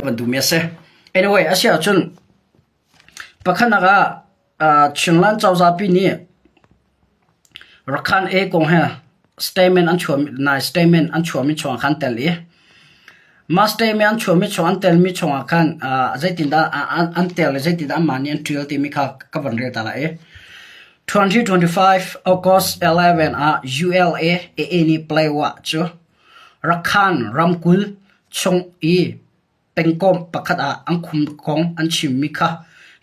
Bantuk mi a si. Anyway, a si ahcun pakhatnak ah Chinland cozah pi nih Rakhan A kong he statement an chuah nai statement an chuahmi chungah khan tel i mah statement an chuahmi chung an telmi chungah khan zeitindah an tel i zeitindah anmah nih an ṭial timi kha ka van rel ta lai i 2025 August 11 ah ULA AA nih Playwa cu Rakhan ramkulh chung i pengkomh pakhat ah an khum kong an chimmi kha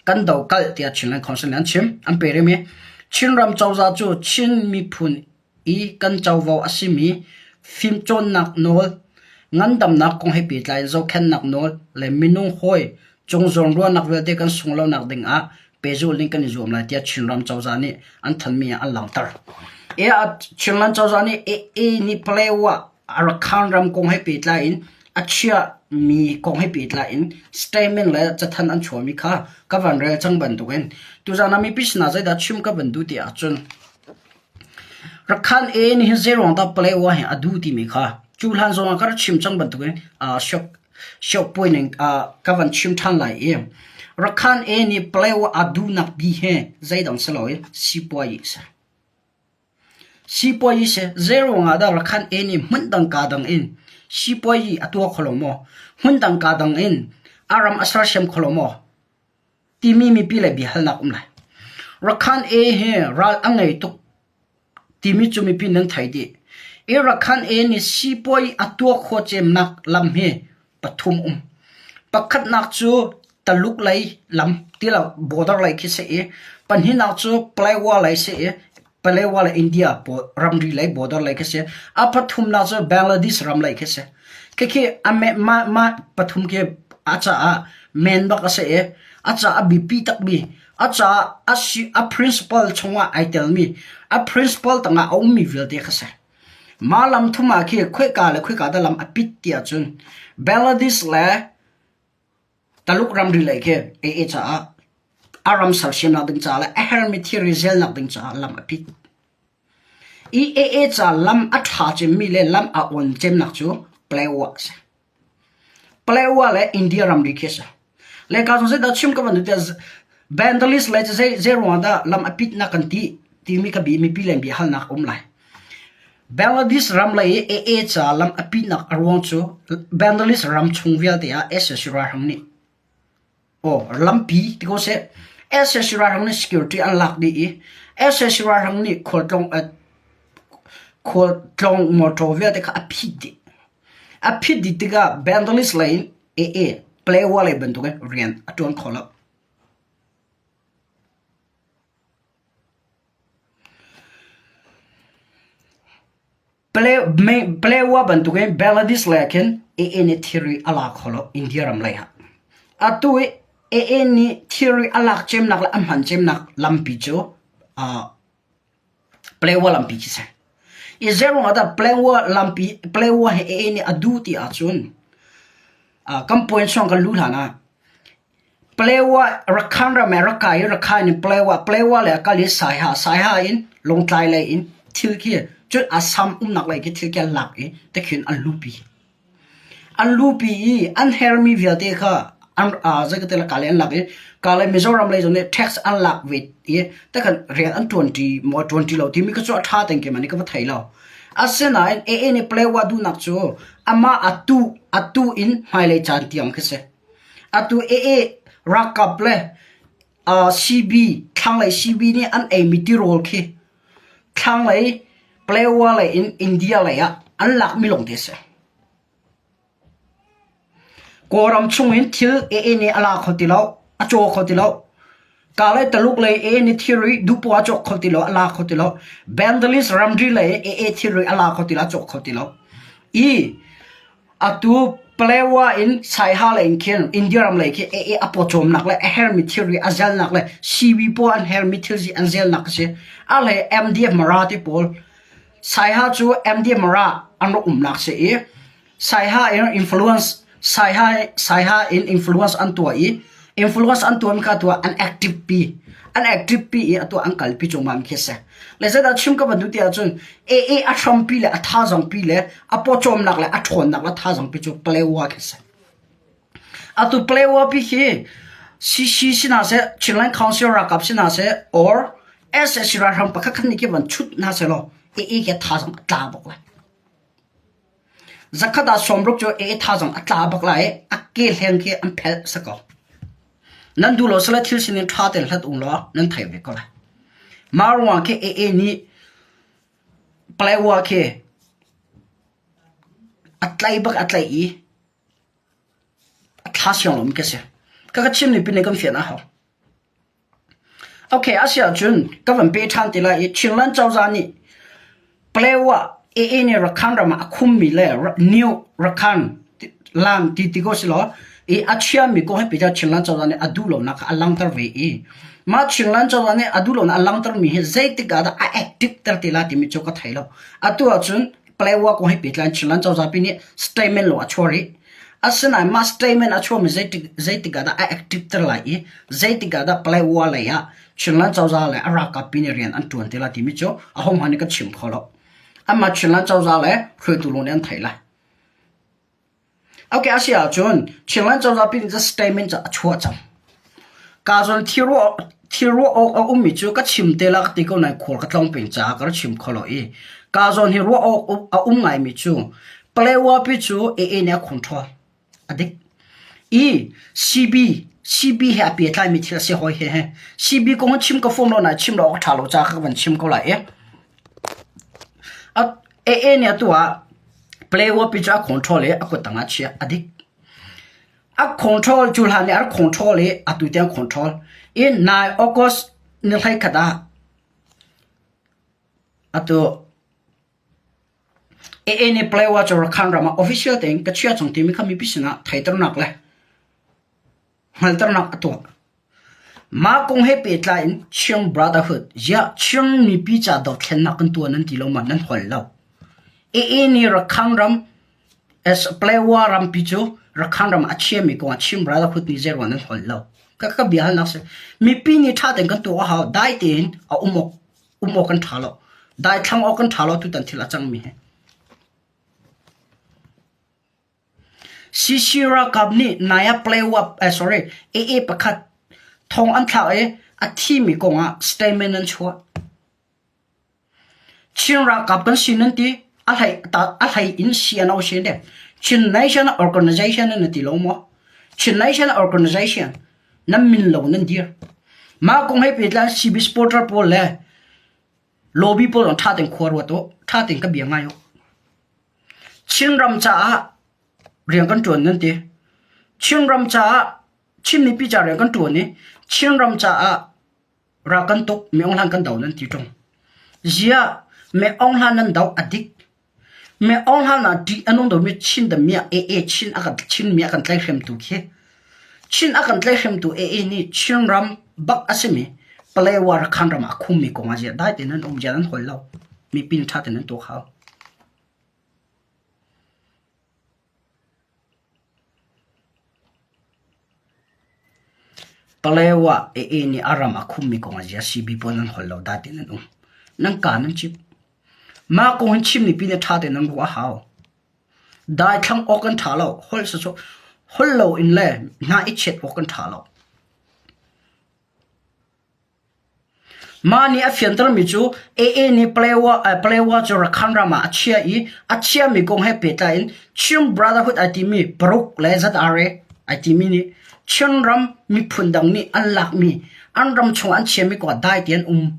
kan dohkalh tiah Chinland Council nih an chim. An pe rihmi Chinram cozah cu Chin miphun i kan covo a simi fimcawnnak nawl, ngandamnak kong he pehtlai in zohkhenhnak nawl le minung hawi cung zawnruahnak vialte kan sung lonak ding ah pehzulh ding kan i zuam lai tiah Chinram cozah nih an thanmi ah an langhter. Chinland cozah nih AA nih Palewa Arakan ram kong he pehtlai in a chiahmi kong he pehtlai in statement le cathanh an chuahmi kha ka van rel cang bantukin tuzaan ah mipi sinah zeidah chim ka van duh ti ahcun Rakhan A nih hin zeiruang dah Palewa hi a duh timi kha cu hlan zong ah ka rak chim cang bantukin Siokpuai ning ka van chim ṭhan lai i Rakhan A nih Palewa a duhnak bi hi zeidang si lo i sipuayi a si. Sipuayi si. Zeiruang ah dah Rakhan A nih hmundang kaa dang in sipuayi a tuah kho lo maw? Hmundang kaa dang in a ram a sersiam kho lo maw? Timi mipi le biahalnak um lai. Rakhan A hi ral a ngei tuk timi cu mipi nan thei dih. I Rakhan A nih sipuayi a tuah khawh cemnak lam hi pathum um. Pakhatnak cu Taluk lei lam tilo border lei khi si i pahnihnak cu Palawa lei si i Palawa le India ramri lei border lei khi si. A pathumnak cu Bangladesh ram lei khi si. Khikhi a mah mah pathum khi a caah men bak a si i a caah biapi takmi a caah a si a principle chungah ai telmi a principle tangah a ummi vialte kha si. Mah lam thum ah khi khoika le khoika dah lam a pit ti ahcun Bangladesh le Taluk ramri lei khi AA caah a ram sersiamnak ding caah le a hermi thilri zelnak ding caah lam a pit. I AA ca lam a ṭha cemmi le lam a awn cemnak cu Palawa a si. Palawa le India ramri khi a si. Le ka zong zeidah chim ka van duh tiah Bangladesh le zei zei ruangah dah lam a pitnak kan ti timi ka bi mipi len bia halnak a um lai. Bangladesh ram lei i AA ca lam a pitnak a ruang cu Bangladesh ram chung vialte ah sac ralhrang nih aw lampi ti ko seh sac ralhrang nih security an lak dih i sac ralhrang nih khualtlawng khualtlawng motor vialte kha a phit dih. A phit dih tikah Bangladesh lei in AA Palawa lei bantukin rian a ṭuan kho lo. Palawa bantukin Bangladesh lei ah khin AA nih thilri a la kho lo India ram lei ah. Atu i AA nih thilri a lak cemnak le a hman cemnak lampi cu Palawa lampi khi si. I zeiruang ah dah Palawa lampi Palawa hi AA nih a duh ti ahcun kan point chung kan luh hlan ah Palawa Rakhine ram ah rak kai i Rakhine in Palawa Palawa lei ah kal i Saiha Saiha in Lawngtlai lei in thil khi cun Assam umnak lei khi thil khi an lak i tikhin an luhpi. An luhpi i an hermi vialte kha an zei ka ti lai Kalay an lak i Kalay Mizoram lei zong nih tax an lak ve i tikhan rian an ṭuanṭi maw ṭuanṭi lo timi kha cu a ṭha ten keimah nih ka va thei lo. Asinain AA nih Palawa duhnak cu amah atu atu in hmailei caan tiang khi si. Atu AA ralkap le CB thlanglei CB nih an eimi tirawl khi thlanglei Palawa lei in India lei ah an lakmi lawngte a si. Kawlram chungin thil AA nih a la kho ti lo, a caw kho ti lo. Kalay Taluk lei AA nih thilri duhpoah a cawk kho ti lo, a la kho ti lo. Bangladesh ramri lei AA thilri a la kho ti lo, a cawk kho ti lo. I Atu Palawa in Saiha lei in khin India ram lei khi AA a pawcawmnak le a hermi thilri a zelnak le CV pawl an hermi thilri an zelnak a si. A hlei MDF Mara ti pawl Saiha cu MDF Mara an rak umnak si i Saiha in influence Saiha Saiha in influence an tuah i influence an tuahmi kha tuah an active pi an active pi i atu an kalpi cuahmah mi khi a si. Le zeidah chim ka van duh ti ahcun AA a hrampi le a thazangpi le a pawcawmnak le a ṭhawnnak le a thazangpi cu Palawa khi a si. Atu Palewa pi khi CC si hna seh, Chinland Council ralkap si hna seh, or SSC ralhrang pakhat khat nih khi van chut hna seh law AA khi thazaang a tla bak lai. Zakhat ah sawmruk cu AA thazaang a tla bak lai i a ke hleng khi an phelh si ko. Nan duh lo sile thil sining ṭha tein hlat ung law nan thei ve ko lai. Mah ruangah khi AA nih Palewa khi a tlaih bak a tlaih i a thla siang lomi ka si. Ka ka chim ni pin in kan fian a hau. Okay, a si ahcun ka van pe ṭhan ti lai i Chinland cozah nih Palewa AA nih Rakhine ram ah a khummi le New Rakhine land ti ti ko si law i a chiami kong hi pei Chinland cozah nih a duh lonak kha a langhter ve i mah Chinland cozah nih a duh lonak a langhtermi hi zeitik ah dah a active ter ti lai timi cu ka thei lo. Atu ahcun Palewa kong he pehtlai in Chinland cozah pi nih statement lawng a chuah rih. Asinain mah statement a chuahmi zeitik, zeitik ah dah a active ter lai i zeitik ah dah Palewa lei ah Chinland cozah le a ralkap pi nih rian an ṭuan te lai timi cu ahohmanh nih kan chim kho lo. Anmah Chinland cozah le hruaitu lawng nih an theih lai. Ok, a si ahcun Chinland cozah pin cu statement cu a chuah cang. Ka zawn thil ruah thil ruah awk a ummi cu ka chim te la ka ti ko nain khual ka tlawng peng caah ka ra chim kho lo i ka zawn hi ruah awk a um ngaimi cu Palewa pi cu AA nih a control a dik. I CB CB he a pehtlaimi thil a si hoi he he. CB kong hi chim ka fom lo nain chim lo awk a ṭha lo caah ka van chim ko lai i. AA nih atu ah Playwood pi cu a control i a kuttang ah a chiah. A dik. A control cu hlan nih a rak control i atu tiang control. I nai August ni 11 ah atu AA nih Playwood cu Rakhine ram ah official tein ka chia cang timi kha mipi sinah theiternak le hngalternak a tuah. Mah kong he pehtlai in Chin Brotherhood ziah Chin mipi ca dothlennak kan tuah nan ti lo ma nan holh lo. AA nih Rakhine ram as Palewa rampi cu Rakhine ram a chiami kong ah Chin Brotherhood nih zeiruang nan holh lo. Ka ka bia halnak si. Mipi nih ṭha tein kan tuah a hau. Dai tein a um awk um awk kan ṭha lo. Dai thlang awk kan ṭha lo tutan thil a cangmi hi. CC ralkap nih nai ah Playwa eh sorry AA pakhat thong an thlak i a thimi kongah statement an chuah. Chin ralkap kan si nan ti a hlei a hlei in CNO si de. Chin Nation Organization na ti lo maw? Chin Nation Organization nan min lo nan dir. Mah kong he pehtlai CB supporter pawl le lobby pawl zong ṭha tein khua ruat u. Ṭha tein ka bia ngai u. Chinram caah rian kan ṭuan nan ti. Chinram caah Chin mipi caah rian kan ṭuan i Chinram caah ral kan tuk, Mi Aung Hlaing kan do nan ti ṭung. Ziah Mi Aung Hlaing nan do a dik. Mi Aung Hlaing ah ṭih a nung domi Chin dami ah AA Chin a kan Chinmi a kan tlaihhremtu khi Chin a kan tlaihhremtu AA nih Chinram bak a simi Palewa Rakhan ram ah a khummi kong ah ziah dai tein nan um, ziah nan hawl lo. Mipi nih ṭha tein nan tuak hau. Palewa AA nih a ram a khummi kong ah ziah CB pawl nan holh lo dah ti nan um. Nan kaa nan cip. Mah kong hin chim mipi nih ṭha tein nan ruah a hau. Daithlang awk an ṭha lo. Holh sawsawh holh lo in le hna i chiat awk an ṭha lo. Mah nih a fiantermi cu AA nih Palewa cu Rakhine ram ah a chiah i a chiahmi kong he pehtlai in Chin Brotherhood ai timi paruk le ZRA ai timi nih Chinram miphun dang nih an lakmi an ram chung an chiahmi kong ah dai tein an um.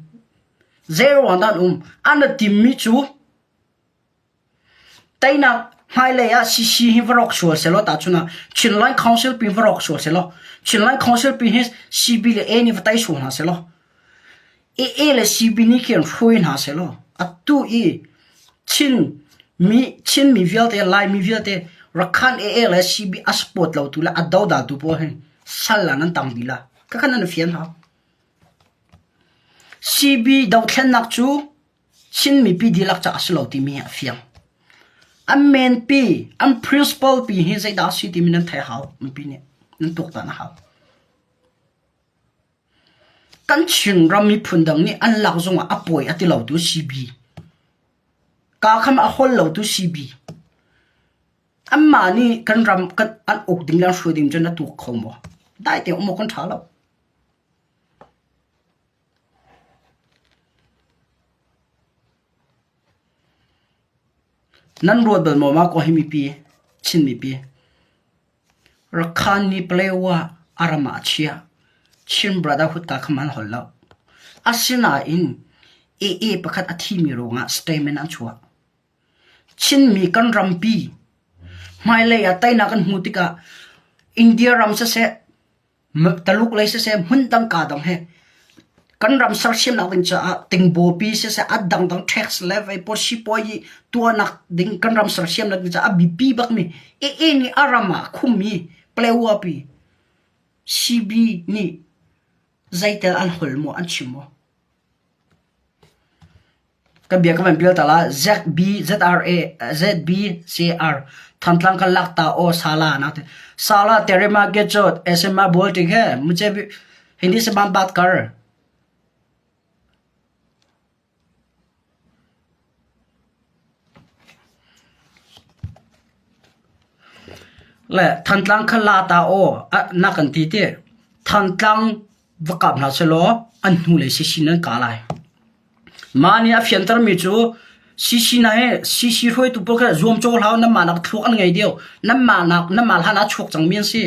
Zeiruang dah an um? An i timmi cu Teinak hmailei ah CC hi va rawk sual sehlaw tahchun ah Chinland Council pi va rawk sual sehlaw Chinland Council pi hi CB le A nih va tei sual hna sehlaw AA le CB nih khin hruai hna sehlaw atu i Chin mi Chin mi vialte Laimi vialte Rakhan AA le CB a support lo tu le a dodal tu pawl hi sal ah nan tang dih la. Khakhan nan fian hau. CB dothlennak cu Chin mipi dihlak caah a si lo timi hi a fiang. An main pi, an principal pi hi zeidah a si timi nan theih a hau. Mipi nih nan tuaktan a hau. Kan Chinram miphun dang nih an lak zongah a pawi a ti lo tu CB. Kaa kham a hol lo tu CB. Anmah nih kan ram kan an uk ding le an hruai ding cu na tuak kho maw? Dai te um awk kan ṭha lo. Nan ruat bal maw mah ko hi mipi, Chin mipi? Rakhan nih Palewa a ram ah a chiah. Chin Brotherhood ka kha man hol lo. Asinain AA pakhat a thimi ruangah statement an chuah. Chinmi kan rampi hmailei ah teinak kan hmuh tikah India ram siseh, Taluk lei siseh, hmun dang kaa dang he kan ram sersiamnak ding caah tingbawpi siseh, a dangdang tax le vei pawl sipuazi tuahnak ding kan ram sersiamnak ding caah a biapi bakmi AA nih a ram ah a khummi Palewa pi CB nih zeitel an hol maw an chim maw? Ka bia ka van pial ta la ZB ZRA ZB CR Thantlang kan lak ta aw sala na te sala तेरे माँ के चोट ऐसे माँ बोल ठीक है मुझे भी हिंदी से बात बात कर Le Thantlang kha la ta aw na kan ti ti Thantlang va kap hna selaw an hnulei CC nan kah lai. Mah nih a fiantermi cu CC na hi CC hruaitu pawl kha zuamcaw hlah u nanmah nak thluak an ngei deuh. Nanmah nak nanmah hlan ah chuak cangmi an si.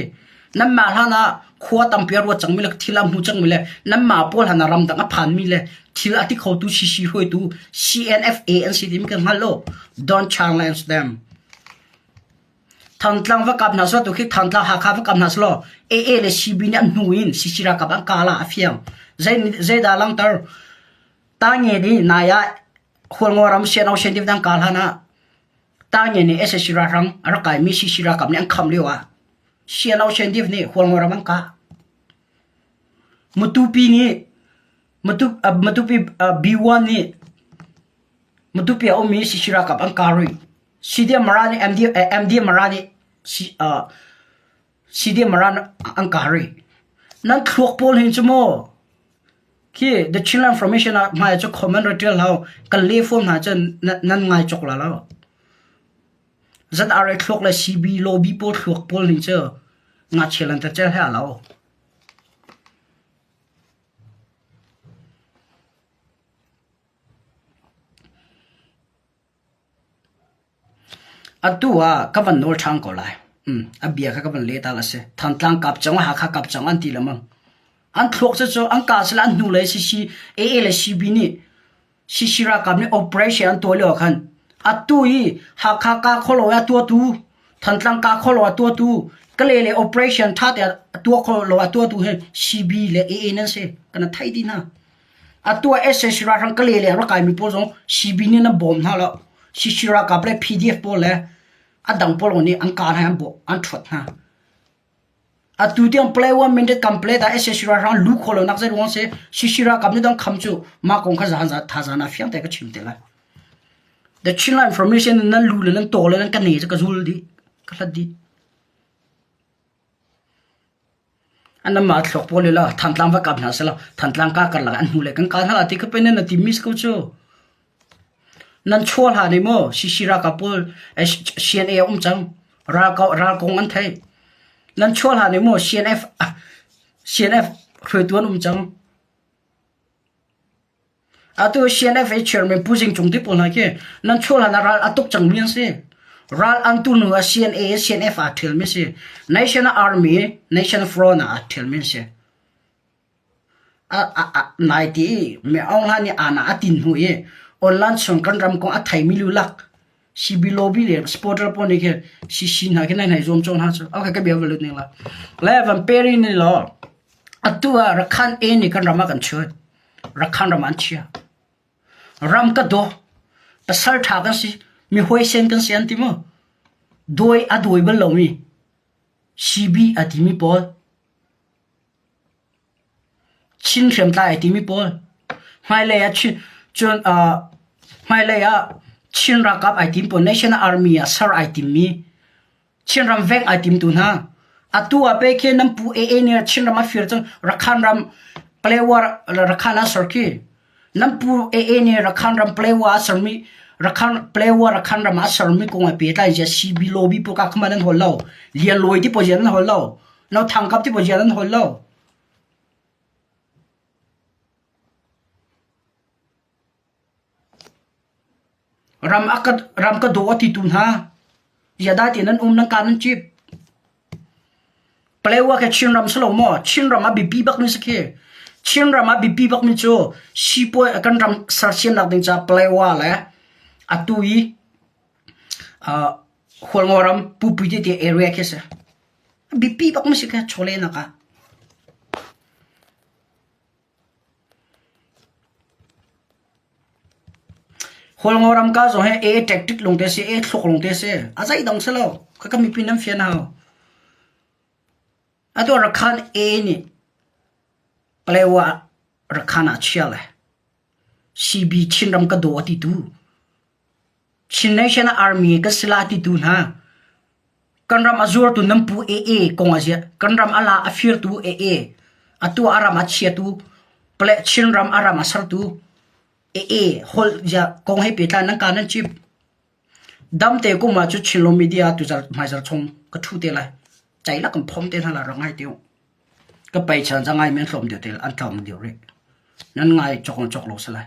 Nanmah hlan ah khua tampi a ruat cangmi le thil a hmu cangmi le nanmah pawl hlan ah ramdang a phanmi le thil a ti khotu CC hruaitu CNFA an si timi kan hngal lo. Don't challenge them. Thantlang va kap hna selaw tu khi Thantlang Hakha va kap hna selaw AA le CB nih an hnu in CC ralkap an kah la a fiang. Zei zeidah langhter? Tange nih nai ah Hualngo ram Siano Sentiv dang kah hlan ah Tange nih SAC ralhrang a rak kaimi CC ralkap nih an kham lio ah Siano Sentiv nih Hualngo ram an kah. Matupi nih Matupi Matupi B1 nih Matupi a ummi CC ralkap an kah rih. CDM Mara nih MD, MD Mara nih CDM Mara an kah rih. Nan thluak pawl hin cu maw khi The Chinland Formation ah hmai cu comment ra tial hau kan le form hna cun nan ngai cawk la lo. ZRA thluak le CB lobby pawl thluak pawl hin cu ngakchia lan ta cel he lo. Atu ah ka van nawl ṭhan ko lai. A bia kha ka van leh ta a si. Thantlang kap cang, Hakha kap cang an ti lengmang. An thluak cu an kah sila an hnulei CC, AA le CB nih CC ralkap nih operation an tuah lio ah khan atu i Hakha ka kho lo a tuahtu, Thantlang ka kho lo a tuahtu, Kale le operation ṭha te a tuah kho lo a tuahtu hi CB le AA nan si. Kana thei dih hna. Atu ah sac ralhrang Kale le a rak kaimi pawl zong CB nih an bawm hna lo. CC ralkap le PDF pawl le a dang pawl nih an kah hna i an bawh, an ṭhuat hna. Atu tiang play one minute kan play ta sac ralhrang lu kho lonak zei ruang si CC ralkap nih dang kham cu mah kong kha zan thazaan ah fiang te ka chim te lai. The Chinland Information nan lu le nan taw le nan ka ne cu ka zul dih, ka hlat dih. Anmah thluak pawl i la Thantlang va kap hna selaw Thantlang ka karlak an hnu le kan kal hna la ti kha pei nan ti mis ko cu. Nan chuah hlan i maw CC ralkap pawl CNA a um cang. Ral ral kong an thei. Nan chuah hlan i maw CNF CNF hruaitu an um cang. Atu CNFA chairman Pu Zing Cung ti pawl hna khi nan chuah hlan ah ral a tuk cangmi an si. Ral an tu hnu ah CNA CNF aa ṭhialmi si. National Army, National Front ah aa ṭhialmi an si. A, a, a, nai ti i Me Aung Hlaing nih aana a tin hnu i online chung kan ram kong a theimi lulak CB lobby le supporter pawl nih khi CC hna khi nai nai zuam cawn hna cu. Okay, ka bia va lut ning la. Le van peri ni law atu ah Rakhan A nih kan ram ah kan chuat. Rakhan ram ah an chia. Ram ka daw. Pasal ṭha kan si. Mi huaisen kan si an ti mu. Dawi a dawi bal lomi CB a timi pawl. Chin hriamtlai a timi pawl. Hmailei ah Chin, cun, uh, hmailei ah Chin ralkap ai tim pawl, National Army ah ser ai timmi Chinram veng ai timtu hna. Atu ah pe khi nan pu AA nih Chinram a fir cang Rakhan ram Palewa Rakhan ah ser khi. Nan pu AA nih Rakhan ram Palewa a sermi. Rakhan Palewa Rakhan ram ah a sermi kong he pehtlai in CB lobby pawl ka khama nan hawl lo. Lian Lawi ti pawl zian nan hawl lo. No Thang Kap ti pawl zian nan hawl lo. Ram a ka ram ka daw a ti tu hna. Ziadah ti nan um nan ka nan cip. Palewa ke Chinram si lo maw? Chinram a biapi bak mi si khi. Chinram a biapi bak mi cu sipuai kan ram sersiamnak ding ca Palewa le atu i uh, Hualngo ram Pupui te te area khi si. Biapi bak mi si khi chawlehnak ah. Hualngo ram ka zong hi A tactic lung te si, A thluk lung te si. A zeidang si lo. Khaka mipi nan fian hau. Atu Rakhan A nih Palewa Rakhan ah chia le CB Chinram ka daw a ti tu. Chin Nation Army ka sila ti tu hna. Kan ram a zuartu nan pu AA kong a ziah. Kan ram a la a firtu AA. Atu a ram a chiatu pale Chin ram a ram a sertu AA holh zia kong he pehtlai nan ka nan chim. Dam te kum ah cu Chinlo media tu zar hmaizar chung ka thu te lai. Cai lak kan phom te hna la rak ngai te u. Ka pei chan za ngai men hlawm deuh te an tlawm deuh rih. Nan ngai chok chok lo salai.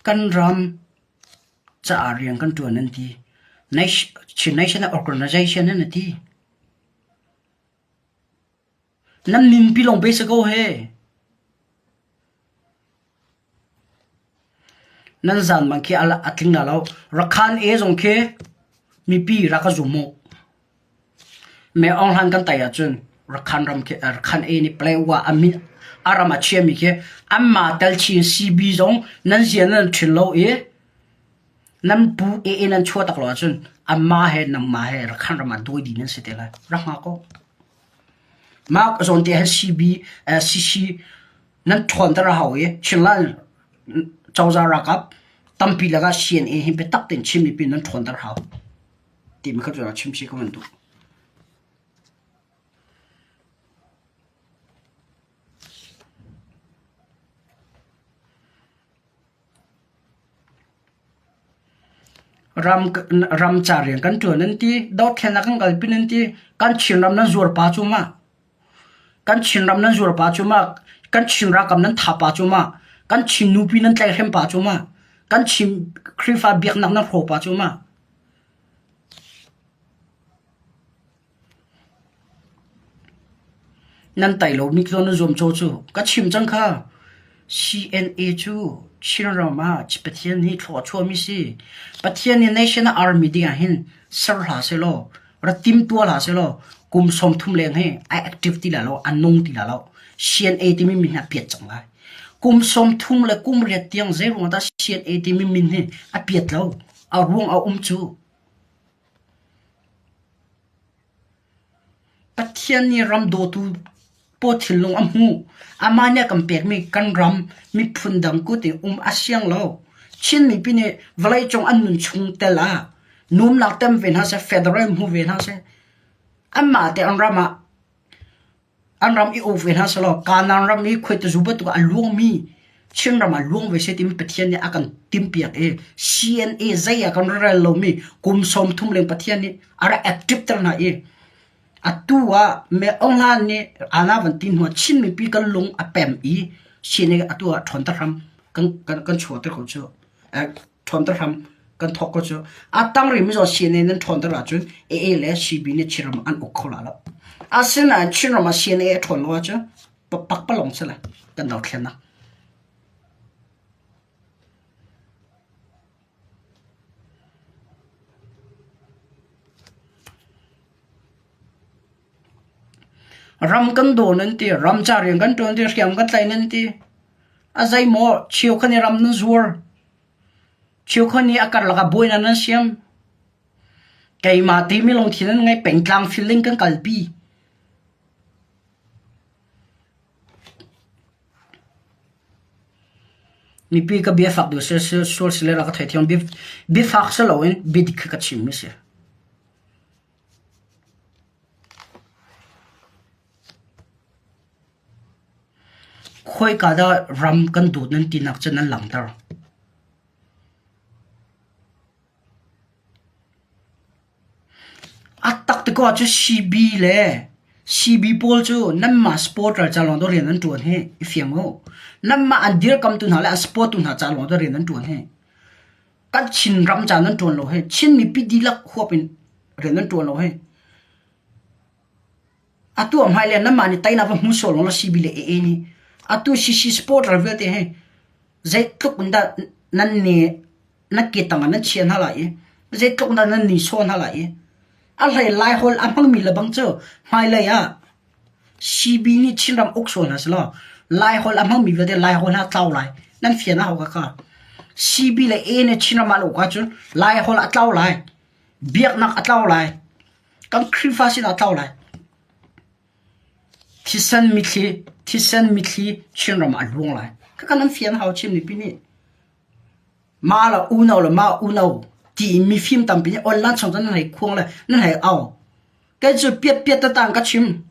Kan ram caah rian kan ṭuan an ti. Chin National Organization an ti. Nan nunpi lawng pe si ko he. Nan zan bang khi a tling la lo. Rakhan e zong khi mipi rak ka zum u. Me Aung Hlan kan tai ahcun Rakhan ram khi Rakhan A nih Palewa a min a ram a chiami khi anmah tel chin CB zong nan zia nan ṭhin lo i nan pu AA nan chuah tak lo ahcun anmah he nangmah he Rakhan ram ah dawi dih nan si te lai. Rak hnga ko. Mah zawn te he CB CC nan ṭhawnter a hau i Chinland cozah ralkap tampi lakah CNA hi biatak tein Chin mipi nan ṭhawnter hau. Timi kha cu chim chih ka van duh. Ram, ram ca rian kan ṭuan an ti, dothlennak kan kalpi an ti, kan Chinram nan zuar pa cu ma? Kan Chinram nan zuar pa cu ma? Kan Chin ralkap nan tha pa cu ma? Kan Chin nupi nan tlaihhrem pa cu ma? Kan Chin Khrihfa biaknak nan hrawh pa cu ma? Nan tai lomi tlawn na zuamcaw cu ka chim cang kha. CNA cu Chinram ah Pathian nih thlua a chuahmi si. Pathian nih National Army ding ah hin ser hlah sehlaw, ra timtuah hlah sehlaw, kum 30 leng hi ai active ti lai lo, a nung ti lai lo. CNA timi min hi a piat cang lai. Kum 30 le kum riat tiang zeiruang dah CNA timi min hi a piat lo? A ruang a um cu. Pathian nih ram dawtu paw thinlung a hmuh. Amah nih a kan pekmi kan ram miphun dang kut i um a siang lo. Chin mipi nih vawleicung an nun chung tel ah nuamnak tem ve hna seh, federal hmu ve hna seh, anmah te an ram ah An ram i uk ve hna sehlaw Kanaan ram i khuaitazu bantuk ah a luangmi Chinram ah luang ve seh timi Pathian nih a kan timhpiak i CNA zei ah kan rel lomi kum 30 leng Pathian nih a rak active ter hna i atu ah Me Aung Hlan nih ana van ti hnu ah Chin mipi kan lung a pem i CNA atu ah ṭhawnter hram kan kan kan chuahter ko cu. Ṭhawnter hram kan thawk ko cu. A tang rihmi zong CNA nan ṭhawnter ahcun AA le CB nih Chinram an uk kho la lo. Asinain Chinram ah CNA a ṭhawn lo ahcun pakpalawng si lai kan dothlennak. Ram kan daw nan ti, ram ca rian kan ṭuan ti, hriam kan tlai nan ti. A zeimaw cheukhat nih ram nan zuar. Cheukhat nih a karlak ah buainak nan siam. Keimah timi lungthin nan ngei pengtlang feeling kan kalpi. Mipi ka bia fak duh sual si le rak ka theithiam. Biafak si loin biadik kha ka chimmi si. Khoika dah ram kan dawt nan tinak cu nan langhter. A tak ti ko ahcun CB le CB pawl cu nanmah supporter ca lawng dawh rian an ṭuan hi i fiang u. Nanmah an dirkamtu hna le an support tu hna ca lawng dawh rian an ṭuan hi. Kan Chinram ca nan ṭuan lo hi. Chin mipi dihlak huap in rian nan ṭuan lo hi. Atu ah hmailei ah nanmah nih teinak va hmu sual law CB le AA nih atu CC supporter vialte hi zeitluk in dah nan ne nan ke tang ah nan chia hna lai i zeitluk in dah nan nihsawh hna lai i a hlei Laiholh a hmangmi lebang cu hmailei ah CB nih Chinram uk sual hna selaw Laiholh a hmangmi vialte Laiholh hna tlau lai nan fian a hau kha CB le A nih Chinram ah an uk ahcun Laiholh a tlau lai biaknak a tlau lai Kan Khrihfa sinah tlau lai. Thisen mithli, thisen mithli Chinram ah a luang lai. Khakha nan fian hau Chin mipi nih. Ma la unau le ma unau ti in mifim tampi nih online chung cun nan hei khuang le nan hei au. Kei cu piat piat tatang ka chim.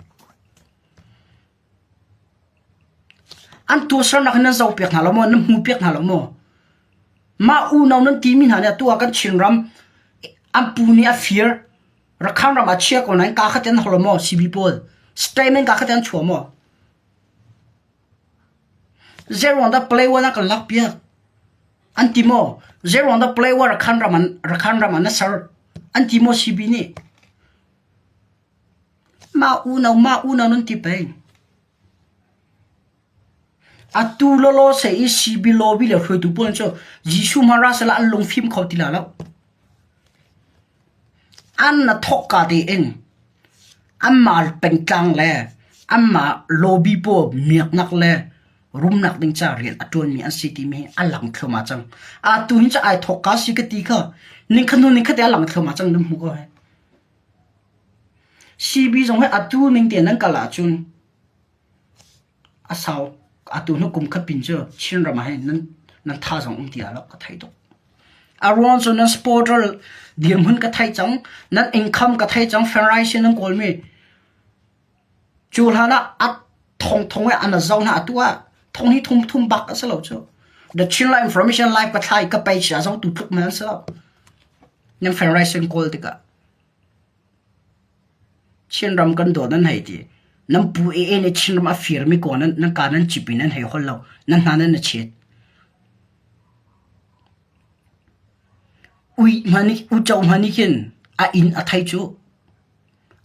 An tuahsernak hi nan zohpiak hna lo maw? Nan hmuhpiak hna lo maw? Mah unau nan timi hna nih atu ah kan Chinram an pu nih a fir. Rakhan ram ah chia ko nain kaa khat in an hol maw? CB pawl. Statement kaa khat in an chuah maw? Zeiruang dah play one ah kan lak piak? An ti maw? Zeiruang dah play one Rakhan ram an Rakhan ram ah na ser? An ti maw CB nih? Mah unau mah unau nan ti peng. Atu lawlaw se i CB lobby le hruaitu pawl cu Jesuh hmang ra sehla an lungfim kho ti la lo. An na thawk ka tein anmah pengtlang le anmah lobby pawl miaknak le rumnak ding ca rian a ṭuanmi an si timi hi a lang thluahmah cang. Atu hin cu ai thawk ka si ka ti kha ningkhat hnu ningkhat te a lang thluahmah cang nan hmu ko hei. CB zong hi atu ning tein nan kal ahcun a sau atu hnu kum khat pin cu Chinram ah hin nan nan thazaang um ti lai lo ka thei tuk. A ruang cu nan supporter dirhmun ka thei cang, nan income ka thei cang, fundraising nan kawlmi cu hlan ah a thongthong i an zoh hna atu ah thong hi thum thum bak a si lo cu. The Chinland Information Live ka thlai ka page a zohtu tluk men an si lo. Nan fundraising kawl tikah. Chinram kan dawt nan hei ti. Nan pu AA nih Chinram a firmi ko nan nan ka nan cip i nan hei hol lo. Nan hna nan na chet. Ui hmanh uco hmanh nih khin a inn a thei cu.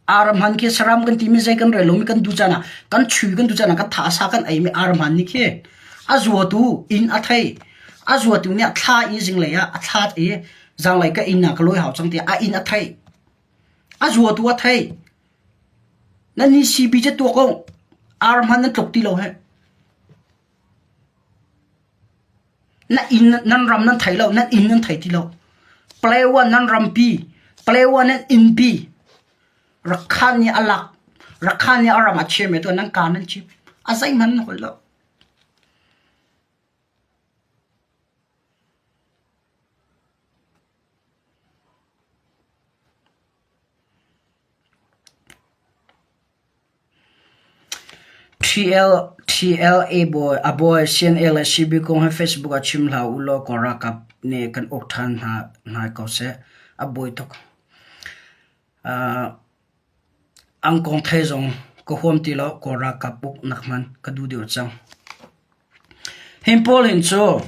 Aram han khi saram kan timi zei kan rel lomi kan duh caan ah kan chui kan duh caan ah kan tha sa kan eimi aram han nih khi a zuatu inn a thei. A zuatu nih a thla i zinglei ah a thla i zanglei ka inn ah ka lawi hau cang tiah a inn a thei. A zuatu a thei. Nan ni CB cu tuak ko. Ar hman nan tluk ti lo he. Na inn nan ram nan thei lo, nan inn nan thei ti lo. Palewa nan rampi, Palewa nan innpi. Rakhan nih a lak, Rakhan nih a ram a chiami tu nan ka nan chim. A zeihmanh nan holh lo. TLA bawi a bawi CNA le CB kong hi Facebook ah chim hlah ulaw Kawl ralkap nih kan uk ṭhan hna hna ko seh. A buai tuk. An kong thei zong ka huam ti lo. Kawl ralkap uknak hmanh ka duh deuh cang. Hin pawl hin cu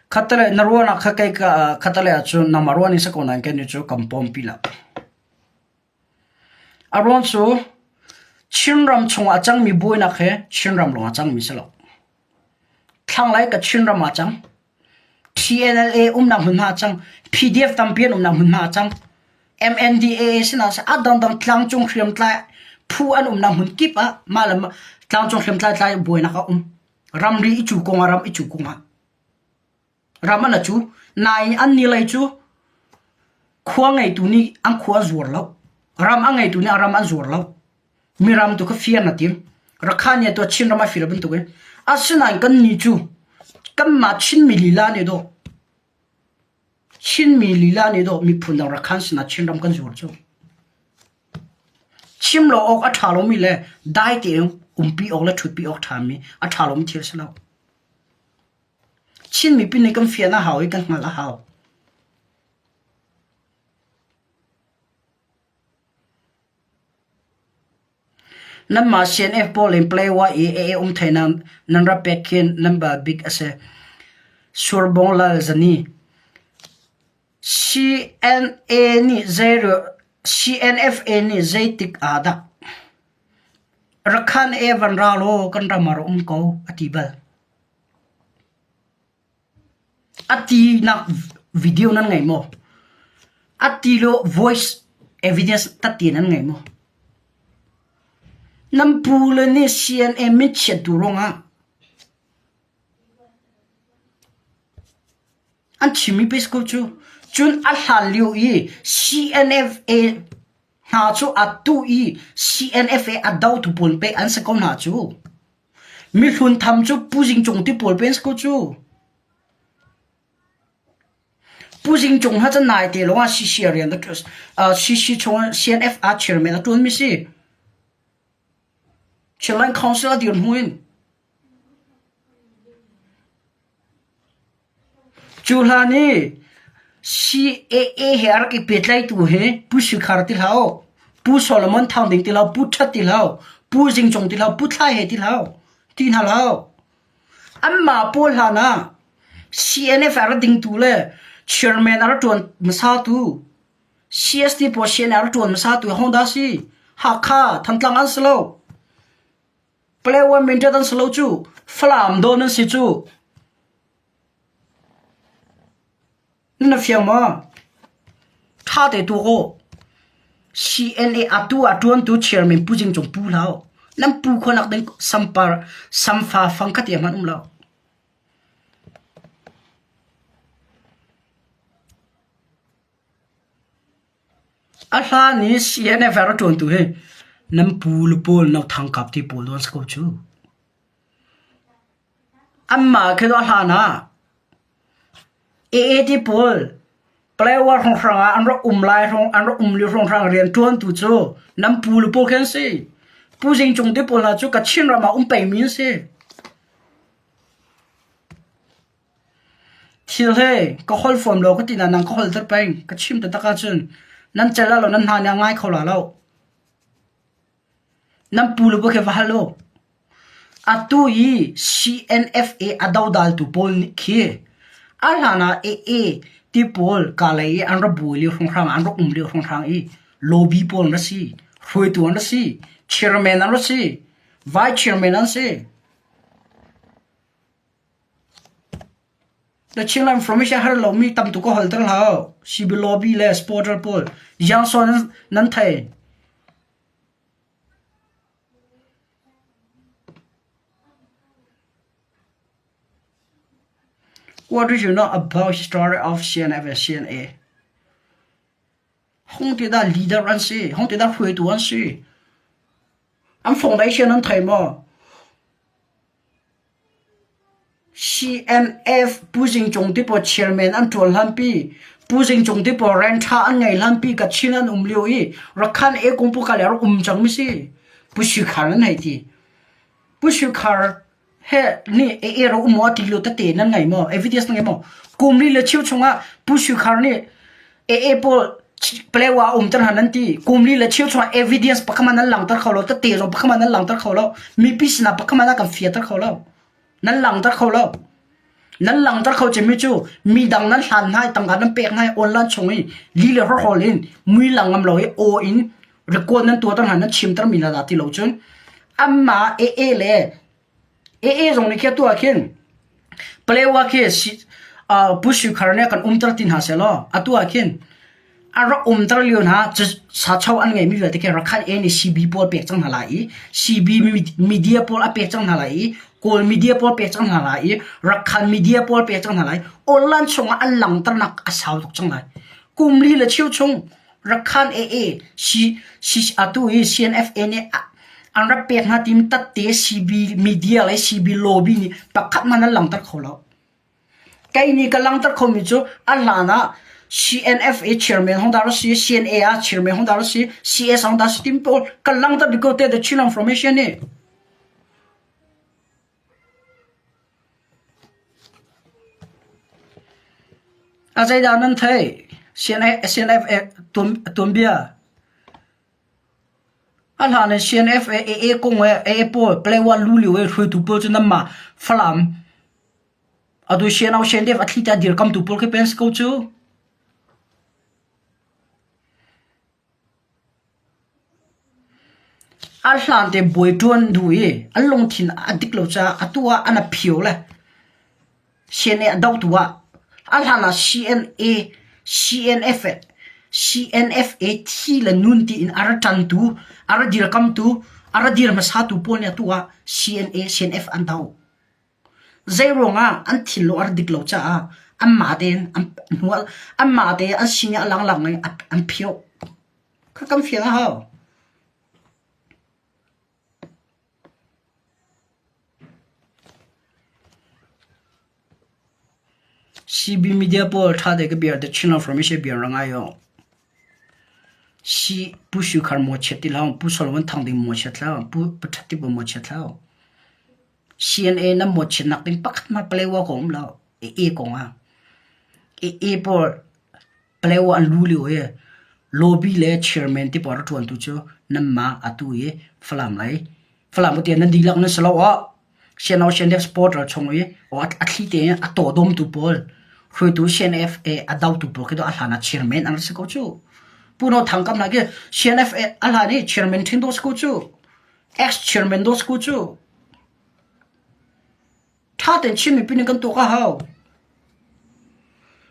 khattelei na ruahnak kha kei ka khattelei ahcun nangmah ruah ning si ko nain kei cu kan pawmpi lo. A ruang cu Chinram chungah a cangmi buainak hi Chinram lawng a cangmi si lo. Thlanglei ka Chinram ah a cang. TNLA umnak hmunhma a cang. PDF tampi an umnak hmunhma a cang. MNDAA sinah a dangdang tlangcung hriamtlai phu an umnak hmun kip ah mah le tlangcung hriamtlai tlai buainak a um. Ramri i cu kongah ram i cu kongah. Ram an a cu. Nain an ni lei cu khua ngeitu nih an khua an zuar lo. Ram a ngeitu nih a ram an zuar lo. Miram tu kha fir na tim. Rakhan nih atu Chinram a fir bantuk in. Asinain kan ni cu kanmah Chinmi lila nih dawh Chinmi lila nih dawh miphun dang Rakhan sinah Chinram kan zuar cu. Chim lo awk a ṭha lomi le dai tein. Umpi awk le ṭhutpi awk ṭhami a ṭha lomi thil a si lo. Chin mipi nih kan fian a hau i kan hngalh a hau. Nanmah CNF pawl in Playwa i AA um theinak nan rak pek khi nan bal bik a si. Surbung Lal Zani. CNA nih zei CNFA nih zeitik ah dah Rakhan e van ra law kan ram ah ra um ko a ti bal. A tinak video nan ngei maw? A ti lo voice evidence tatti nan ngei maw? Nan pu le nih CNA min chiat duh ruangah an chimmi pei si ko cu. Cun a hlan lio i CNFA hna cu atu i CNFA a dotu pawl pei an si ko hna cu. Mihlun tham cu Pu Zing Cung ti pawl pen si ko cu. Pu Zing Cung ha cun nai te lawng ah CC rian a CC chung CNF a chairman a tuan mi si. Chinland Council a dir hnu in. Cu hlan i CAA he a rak i pehtlaihtu hi Pu Sui Khar ti hlah u, Pu Solomon Thang Ding ti hlah u, Pu That ti hlah u, Pu Zing Cung ti hlah u, Pu Thlai He ti hlah u, ti hna hlah u. Anmah pawl hlan ah CNF a rak dingtu le chairman a rak ṭuan hmasatu CST pawl CNF a rak ṭuan hmasatu hodah si? Hakha, Thantlang an si lo. Palawan Mindat an si lo cu. Falam dawn an si cu. Na fiang maw? Ṭha te tu aw. CNA atu a ṭuantu chairman Pu Jing Cung pu hlah u. Nan pu khuanak ding sampar samfa fang khat hmanh um lo. A hlan i CNF a ṭuantu hi nan pu le pawl no thang kap ti pawl an si ko cu. Anmah khi a hlan ah AAT pawl Palawa hrawnghrang ah an rak um lai hrawng an rak um lio hrawnghrang rianṭuantu cu nan pu le pawl khi an si. Pu Zing Cung te pawl hna cu Kachin ram ah um pengmi an si. Thil he ka holh fawn law ka ti nain nang ka holh ter peng. Ka chim taktak ahcun nan cel ah lo nan hna nih a ngai kho la lo. Nan pu le bu khi va hal u. Atu i CNFA a dodaltu pawl nih khi a hlan ah AA ti pawl kalay i an ra buai lio hrawnghrang an rak um lio hrawnghrang i lobby pawl an ra si, hruaitu an ra si, chairman an ra si, vice chairman an si. The Chinland information har lomi tam tuk ka holter hlah. CB lobby le supporter pawl Yangson nan thei. What do you know about story of CNF and CNA? Hong ti dah leader an si, hong ti dah hruaitu an si. An foundation an thei maw? CNF Pu Zing Cung ti pawl chairman an ṭuan hlanpi, Pu Zing Cung ti pawl rian ṭha an ngei hlanpi Kachin an um lio i Rakhan e kung pu kal rak um cangmi si. Pu Sui Khar nan hei ti. Pu Sui Khar he nih e e ro um maw ti lio tete nan ngei maw? Evidence nan ngei maw? Kum li le cheu chungah Pu Sui Khar nih e e pawl Palewa umter hna nan ti. Kum li le cheu chungah evidence pakhat nan langter kho lo, tete zong pakhat nan langter kho lo, mipi sinah pakhat nan kan fiater kho lo. Nan langter kho lo. Nan langter kho cemmi cu mi dang nan hlan hna i tangka nan pek hna i online chung i li le horhol in mui lang ngam lo i aw in record nan tuahter hna nan chimter mi hna dah ti lo cun amma AA le AA zong nih khi atu ah khin Palewa khi Pu Sui Khar nih a kan umter ti hna sehlaw atu ah khin a rak umter lio hna sacho an ngeimi vialte khi Rakhine A nih CB pawl pek cang hna lai i CB media pawl a pek cang hna lai i Kawl media pawl pek cang hna lai i Rakhine media pawl pek cang hna lai online chungah an langhternak a sau tuk cang lai. Kum li le cheu chung Rakhine AA C, C, atu hi CNFA nih an rak pek hna timi tatte CB media le CB lobby nih pakhat hmanh an langhter kho lo. Kei nih ka langhter khomi cu a hlan ah CNFA chairman hong dah si, CNA ah chairman hong dah si, CS hong dah si tim pawl ka langhter dih ko te the Chin Information nih. A zeidah nan theih? CNF tuanbia. A hlan in CNF AA kong he AA pawl Palewa lu lio i hruaitu pawl cu nanmah Falam atu CNO CNDF a thli te a dirkamtu pawl khi pen si ko cu. A hlan te bawi ṭuan duh i an lungthin a dik lo caah atu ah an a phio le CNA a dohtu ah a hlan ah CNA, CNF, CNFA thi le nun tiin a ra ṭantu, a ra dirkamtu, a ra dir hmasatu pawl nih atu ah CNA, CNF an doh. Zeiruangah an thinlung a ra dik lo caah anmah tein an hnual, anmah tein an sining a langlang in an phio. Kha kan fiang a hau. CB media pawl ṭha te ka bia The Chin Information bia ra ngai u. Si Pu Sui Khar maw chiat ti hlah u, Pu Solomon Thang Ding maw chiat hlah u, Pu Pathat Ti maw chiat hlah u. CNA nan maw chiatnak ding pakhat hmanh Palewa ko um lo. AA kong ah. AA pawl Palewa an lu lio i lobby le chairman ti pawl ra ṭuantu cu nanmah atu i Falam lei Falam tiah nan dihlak nan si lo ah CNO CNF supporter chung i a thli tein a tawdawmtu pawl hruaitu CNF a dotu pawl khi a hlan ah chairman an si ko cu. Pu No Thang kam na khi CNF a hlan i chairman ṭhin do si ko cu. Ex chairman do si ko cu. Ṭha tein Chin mipi nih kan tuak a hau.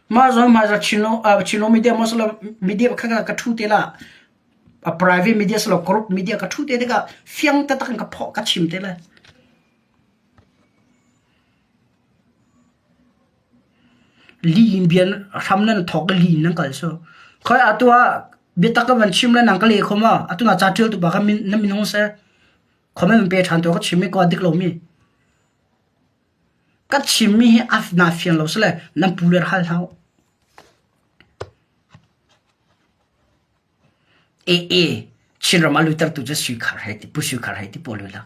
Mah zawn hmaizarh Chinlo Chinlo media maw silo media pakhat kha ka ṭhu te la. A private media silo group media ka ṭhu te tikah fiang taktak in ka phawh ka chim te lai. Li in bian hram nan thawk i li in nan kal su. Khoi atu ah biatak ka van chim le nang ka le kho ma atu na ca ṭial tu pa kha min na min hong seh. Comment pe ṭhan tuah ka chimmi ko a dik lomi. Ka chimmi hi a naa fiang lo sile nan pu le hal hlah u. AA Chinram a lutertu cu Sui Khar hei ti Pu Sui Khar hei ti pawl la.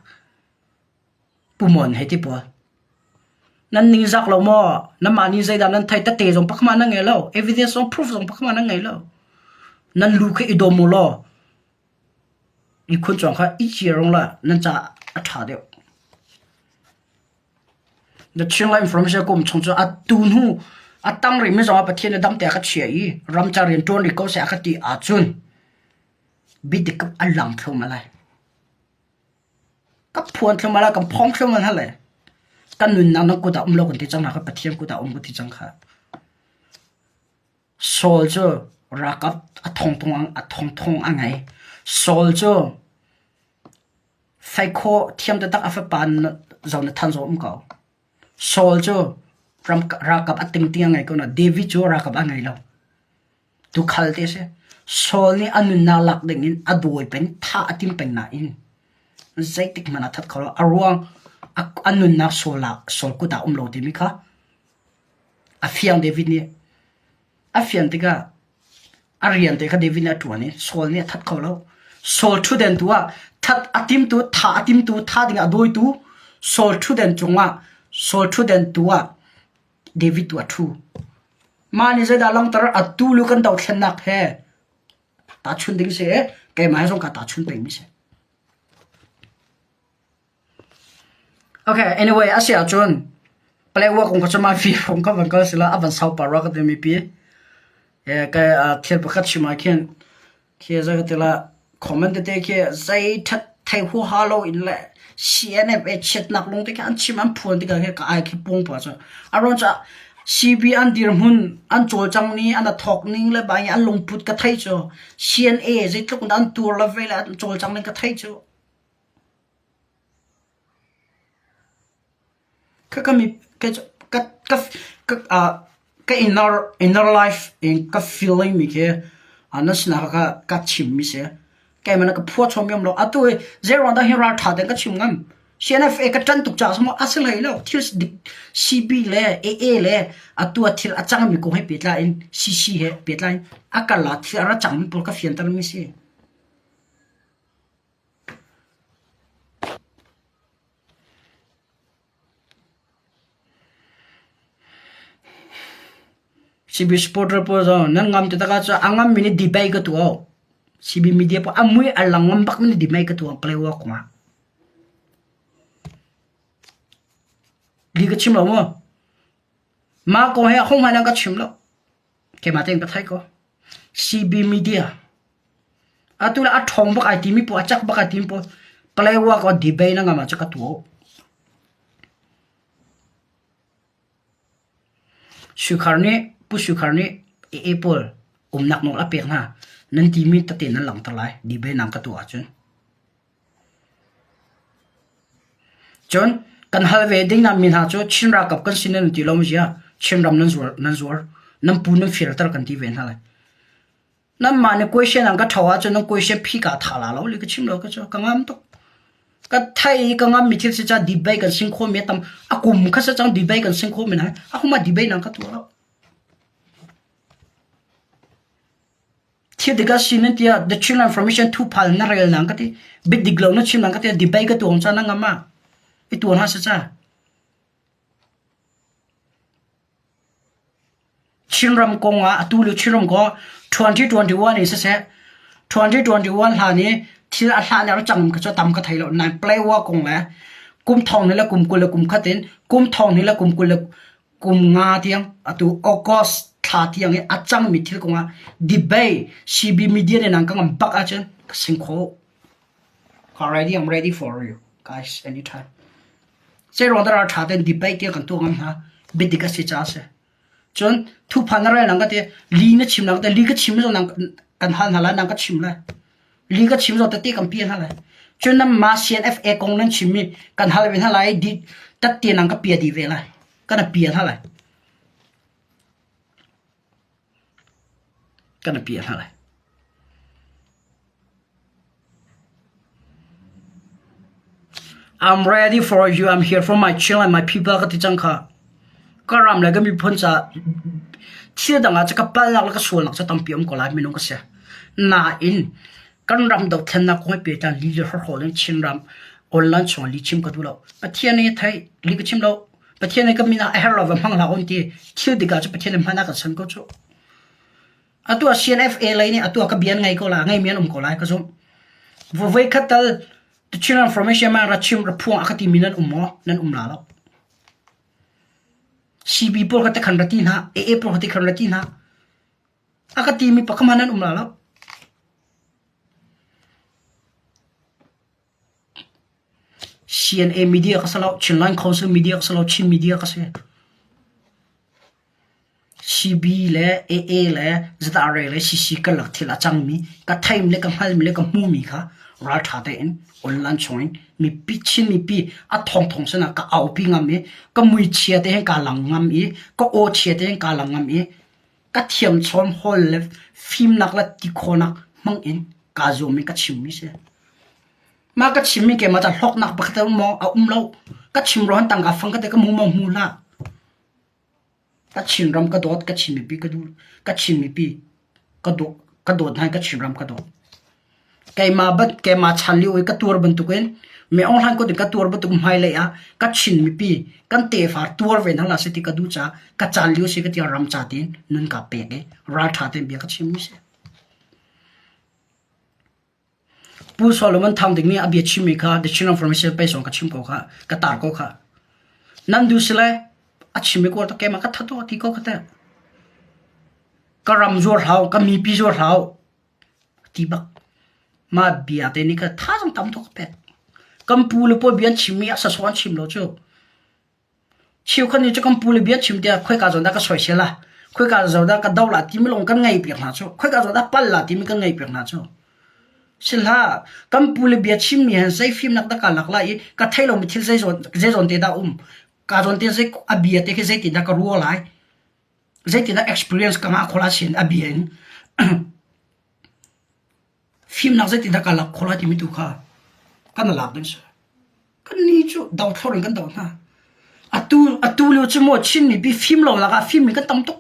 Pu Mon hei ti pawl. Nan ningzak lo maw? Nanmah nih zeidah nan thei tete zong pakhat nan ngei lo. Evidence zong proof zong pakhat nan ngei lo. Nan lu khi i dawm u law Miphun cawng kha i cir rung la nan caah a ṭha deuh. The Chinland Information kum chung cu atu hnu a tang rihmi zongah Pathian nih damte a ka chia i ramcar rian ṭuan rih ko seh a ka ti ahcun biadik a lang thluahmah lai. Ka phuan thluahmah lai, kan phawng thluahmah hna lai. Kan nunnak nan kut ah um lo kan ti cang hna kha Pathian kut ah um kan ti cang kha. Saul cu ralkap a thongthong a ngei. Saul cu feikhawh thiam taktak a fapa Jonathan zong a um ko. Saul cu ralkap a tingting a ngei ko nain David cu ralkap a ngei lo. Tuukhal te a si. Saul nih a nunnak lak dingin a dawi peng, thah a tim peng nain zeitik hmanh ah a that kho lo. A ruang a nunnak Saul kut ah a um lo timi kha A fiang David nih a fian tikah a rian te kha David nih a ṭuan i Saul nih a that kho lo. Saul ṭhutden tu ah that a timtu, thah a timtu, thah dingah a dawitu Saul ṭhutden cungah Saul ṭhutden tu ah David tu a ṭhu. Mah nih zeidah langhter atu lu kan dothlennak he tahchun ding si i keimah he zong kaa tahchun pengmi si. Okay, anyway, a si ahcun Paletwa kong kha cu mah fi kong kha van kal sila a van sau pah rua ka ti mipi. Eh, ka thil pakhat chim ah khin khi zei ka ti la comment tete khi zei that thei huaha lo in le CNF e chiatnak lung te khi an chim an phuan tikah khi ka ai khi pung pa cu. A ruang cu CB an dirhmun an cawlcang ni an a thawk ning le bai an lungput ka thei cu CNA zeitluk in an tur le ve le an cawlcang ning ka thei cu. Ka inner life in ka feeling mi khi na sinah kha ka chimmi si. Keimah nih ka phuah chom lo. Atu hi zeiruang dah hi ralṭha tein ka chim ngam? CNFA ka ṭanh tuk caah a si hlei lo. Thil dik CB le AA le atu ah thil a cangmi kong he pehtlai in CC he pehtlai in a kal ah thil a ra cangmi pawl ka fiantermi si. CB supporter pawl zong nan ngam te taka cu a ngam mi nih debate ka tuah. CB media pawl a mui a lang ngam bak mi nih debate ka tuah Palewa kong ah. Li ka chim lo mu. Mah kong he a hung hmanh an ka chim lo. Keimah tein ka theih ko. CB media. Atu le a ṭhawng bak ai timi pawl, a cak bak ai timi pawl, Palewa ko debate na ngam ah cu ka tuah. Sukhar nih, Pu Sukhar nih AA pawl umnak nawl a pek hna. Nan timi tete nan langhter lai. Debate nang ka tuah ahcun. Cun kan hal ve ding mi hna cu Chin ralkap kan si nan ti lo maw ziah Chinram nan zuar nan zuar nan pu nan firter kan ti ve hna lai. Nanmah nih question an ka ṭho ahcun nan question phi kaa tha la lo li ka chim lo ka cu ka ngam tuk. Ka thei i ka ngam mi thil si ca debate kan sing khawh mi a tam a kum kha si cang debate kan sing khawh mi hna a huma debate nan ka tuah lo. Thil dik a si nan tiah the Chinland Information thuphal na rel nang ka ti. Bit dik lo na chim nang ka ti debate ka tuang ca na ngam ma. I tuan ha sa ca. Chinram kong ah atu le Chinram ko 2021 in siseh 2021 hlan i thil a hlan a cang ka cu tam ka thei lo nain play wa kong le kum thong ni le kum 20 le kum khat in kum thong ni le kum 20 le kum nga tiang atu August thla tiang i a cangmi thil kongah debate CB media nih nang ka ngam bak ahcun ka sing kho. Ready, I'm ready for you guys anytime. Zeiruang dah ṭha tein debate tiang kan tuah ngam hna? Biadik a si caah a si. Cun thuphan na rel nang ka ti, li na chim nang ka ti, li ka chim zong nang kan hal hna lai, nang ka chim lai. Li ka chim zong tete kan pian hna lai. Cun nan mah CNFA kong nan chimmi kan hal ve hna lai, di tatte nang ka pia dih ve lai. Kan a pia hna lai. Kan a pia hna lai. I'm ready for you. I'm here for my children, my people ka ti cang kha. Ka ram le ka miphun ca thil dang ah cu ka palnak le ka sualnak cu tampi um ko lai minung ka si. Nain kan ram dothlennak kong he pehtlai li le hrawhrawl in Chinram online chung ah li chim ka duh lo. Pathian nih thei li ka chim lo. Pathian nih ka min ah a herh lo va hmang hlah on ti thil dik ah cu Pathian nih hman a kan san ko cu. Atu ah CNFA lei nih atu ah ka bia an ngei ko la, ngeimi an um ko lai ka zumh. Voi khat tal the Chin Information man ra chim ra phuang a ka timi nan um maw? Nan um la lo. CB pawl ka te khan ra ti hna, AA pawl ka te khan ra ti hna. A ka timi pakhat hmanh nan um la lo. CNA media ka si lo, Chinland Council media ka si lo, Chin media ka si. CB le AA le ZRA le CC karlak thil a cangmi ka theimi le ka hngalmi le ka hmumi kha ralṭha tein online chungin mipi Chin mipi a thongthong sinah ka aupi ngam i ka muichia te hin kaa lang ngam i ka aw chia te hin kaa lang ngam i ka thiamchawm hawl le fimnak le tikhawnak hmang in kaa zuam i ka chimmi si. Mah ka chimmi keimah ca hlawknak pakhat a um maw? A um lo. Ka chim ruang tangka fang ka te ka hmu maw? Hmu hlah. Ka Chinram ka dawt, ka Chin mipi ka duh, ka Chin mipi ka dawt, ka dawt hna i ka Chinram ka dawt. Keimah bat keimah chan lio i ka tuar bantukin mi Aung Hlaing kut in ka tuar bantuk hmailei ah ka Chin mipi kan tefa tuar ve hna hlah seh ti ka duh caah ka caan lio si ka ti ram ca tiin nun kaa pek i ralṭha tein bia ka chimmi si. Pu Solomon Thang Ding nih a bia chimmi kha The Chin Information pei sawng ka chim ko kha, ka tar ko kha. Nan duh sile a chimmi ko ta keimah ka that ti ko kha teh. Ka ram zuar hlau, ka mipi zuar hlau ti bak. Mah bia te nih kha thazaang tam tuk ka pek. Kan pu le pawl bia an chimmi a sasawh an chim lo cu. Cheukhat nih cu kan pu le bia chim tiah khoika zawn dah ka soisel la, khoika zawn dah ka do la timi lawng kan ngei piak hna cu. Khoika zawn dah pal la timi kan ngei piak hna cu. Sihlah, kan pu le bia chimmi han zei fimnak dah ka lak lai i ka thei lomi thil zei zawn zei zawn te dah um. Ka zawn te zei a bia te khi zeitin dah ka ruah lai. Zeitin dah experience ka ngah khawh la sin a bia in. Fimnak zeitin dah ka lak khawh lai timi tu kha kan lak ding si. Kannih cu dothlor in kan doh hna. Atu, atu lio cu maw Chin mipi fim lo nak ah fimmi kan tam tuk.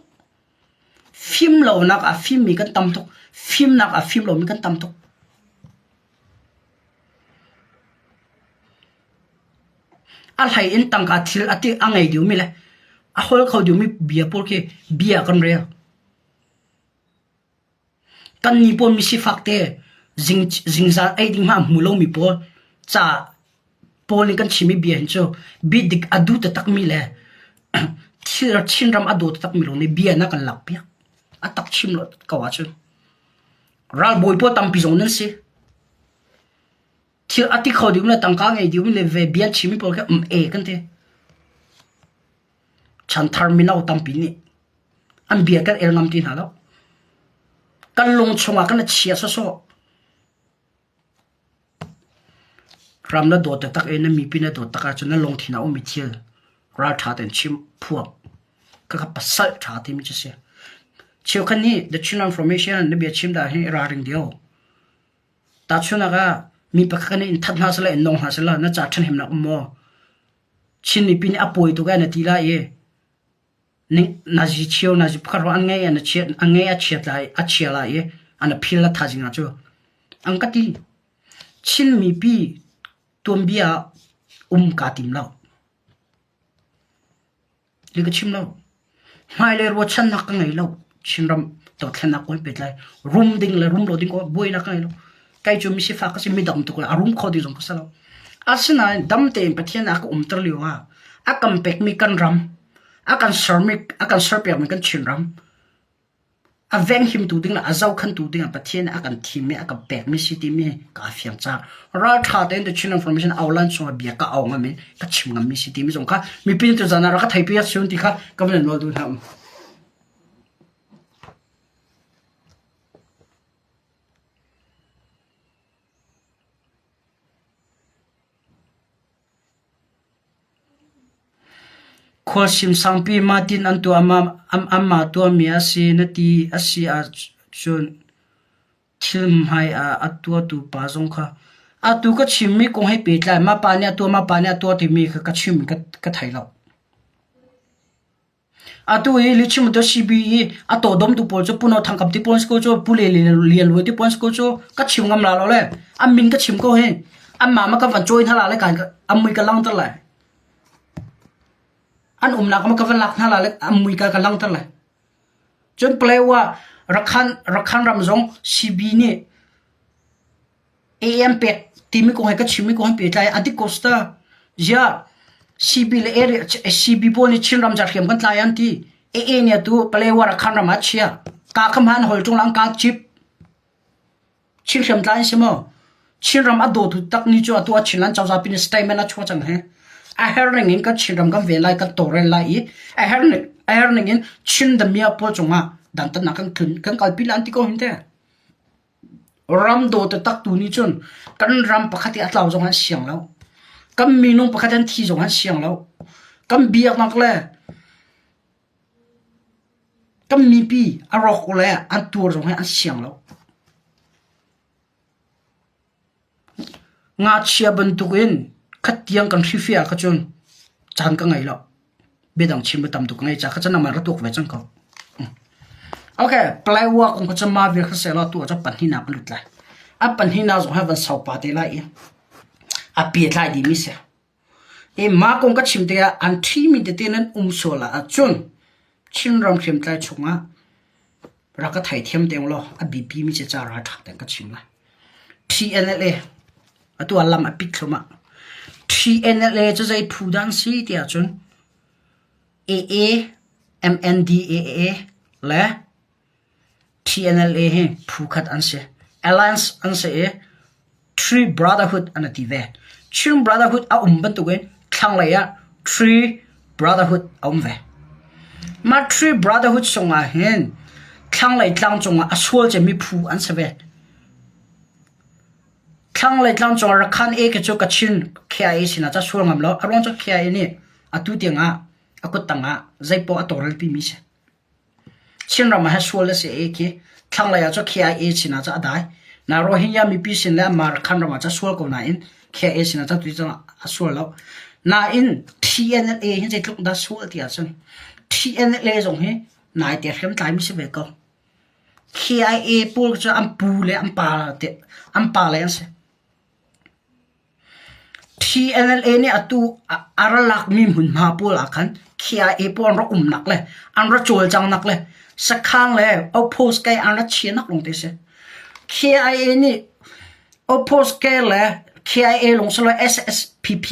Fim lo nak ah fimmi kan tam tuk. Fimnak ah fim lomi kan tam tuk. A hlei in tangka thil a ti a ngei deuhmi le a hol kho deuhmi bia pawl khi bia kan rel. Kan nih pawl misifak te zing zingzan ei ding hmanh a hmu lomi pawl ca pawl nih kan chimmi bia hin cu bia dik a duh taktakmi le thil Chinram a daw taktakmi lawng nih bia na kan lakpiak. A tak chim lo ko ahcun ralbawi pawl tampi zong nan si. Thil a ti kho ding le tangka ngei ding le ve bia chimmi pawl khi um e kan ti. Chanthar mino tampi nih an bia kan el ngam ti hna lo. Kan lung chungah kan chia sawsawh. Ram na dawt taktak i na mipi na dawt tak ahcun na lungthin ah a ummi thil ralṭha tein chim phuak. Khakha pasal ṭha timi cu a si. Cheukhat nih the Chin Information na bia chim dah hi i ralring dio. Tahchunhnak ah mi pakhat nih in that hna sehla in nong hna sehla na ca ṭhahnemnak um maw? Chin mipi nih a pawi tuk ee na ti lai i nazi cheu nazi pakhat ruang an ngei an chiat an ngei a chiat lai a chia lai i an a phil la thazing ah cu an ka ti. Chin mipi tuanbia ah um kaa tim lo. Li ka chim lo. Hmailei ruahchannak ka ngei lo. Chinram dothlennak kawl pehtlai rum ding le rum lo ding ko buainak ka ngei lo. Kei cu misifak ka si midang tuk le a rum kho ding zong ka si lo. Asinain dam tein Pathian a ka umter lio ah a kan pekmi kan ram, a kan sermi, a kan serpiakmi kan Chinram, A venghimtu ding le a zohkhantu dingah Pathian nih a kan thimmi, a kan pekmi si timi kaa fiang cang. Ralṭha tein The Chin Information aulan chungah bia ka au ngam i ka chim ngammi si timi zong kha mipi nih tuzan ah rak ka theipi a si ti kha ka van in nawl duh hna. Khualsim sangpi mahtin an tuah anmah tuahmi a si na ti a si ahcun thil hmai ah a tuahtu pa zong kha atu ka chimmi kong he pehtlai mah pa nih a tuah mah pa nih a tuah timi kha ka chim ka thei lo. Atu hi Lichim to CB i a tawdawmtu pawl cu Puno Thangkam ti pawl ko cu Pu Le Lian Luai ti pawl ko cu ka chim ngam la lo le an min ka chim ko hi an mah ma ka van cawi hna la le kan an mui ka langter lai an umnak ma ka van lak hna la le an mui ka ka langter lai cun Palewa Rakhan Rakhan ram zong CB nih AM pek timi kong he ka chimmi kong he pehtlai a dik ko sta. Ziah CB le A CB pawl nih Chinram hriam kan tlai an ti. AA nih atu Palewa Rakhan ram ah chia. Ka kha hman hol tung lang ka chip. Chin hriam tlai si maw? Chinram a dawtu tak ni cu atu a Chinland cozah pin statement a chuah cang he. A her ning in kan Chinram kan ve lai kan tawrel lai i a her ning a her ning in Chin damia pawl cungah dantatnak kan tlun kan kalpi lan ti ko hin te. Ram daw taktak tu nih cun kan ram pakhat i a tlau zong an siang lo. Kan minung pakhat an thi zong an siang lo. Kan biaknak le kan mipi a rawk le an tuar zong hi an siang lo. Ngakchia bantukin khat tiang kan hrifiah kha cun caan ka ngei lo. Biadang chim tam tuk ka ngei ca kha cun nangmah ra tuak ve cang ko. Okay, Palawa kong kha cun mah vial kha seh law tu ah cun pahnihnak ka lut lai. A pahnihnak zong hi van sau pa te lai i a pehtlai dihmi si. I mah kong ka chim tikah an ṭhimi tete nan um sual ahcun Chinram hriamtlai chungah rak ka theithiam te law a biapimi cu ca ralṭha tein ka chim lai. TNLA atu ah lam a pit thluahmah. TNLA cu zei phu dah an si ti ahcun AA, MNDAA le TNLA hi phu khat an si. Alliance an si i Tree Brotherhood an ti ve. Chin Brotherhood a um bantukin thlanglei ah Tree Brotherhood a um ve. Mah Tree Brotherhood chungah hin thlanglei tlangcung ah a sual cemmi phu an si ve. Thlanglei tlangcung ah Rakhan A ke cu Kachin KIA sinah ca sual ngam lo. A ruang cu KIA nih atu tiangah a kuttang ah zeipoh a tawlrelpimi si. Chinram ah sual a si i khi thlanglei ah cun KIA sin ah cun a dai. Na Rohingya mipi sin le anmah Rakhine ram ah cun sual ko nain KIA sin ah cun tucun a sual lo. Nain TNLA hi zeitluk dah sual ti ahcun TNLA zong hi naite hriamtlaimi si ve ko. KIA pawl cu an pu le an pa te an pa le an si. TNLA nih atu a ra lakmi hmunhma pawl ah khan KIA pawl an rak umnak le an ra cawlcanghnak le sakhan le outpost kai an ra chiahnak lawngte a si. KIA nih oppose ke le KIA lawng si lo SSPP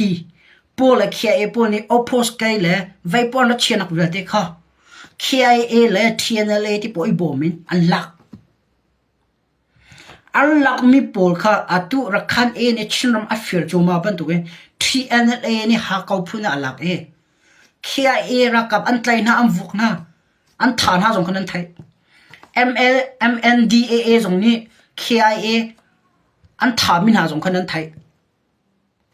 pawl le KIA pawl nih oppose ke le veipuan le chianak vialte kha KIA le TNLA ti pawl i bawm in an lak. An lakmi pawl kha atu Rakhan A nih Chinram a fir cuahmah bantukin TNLA nih Hakau phun ah a lak i KIA ralkap an tlaih hna, an vuk hna, an thah hna zong kha nan theih. ML, MNDAA zong nih KIA an thahmi hna zong kha nan theih.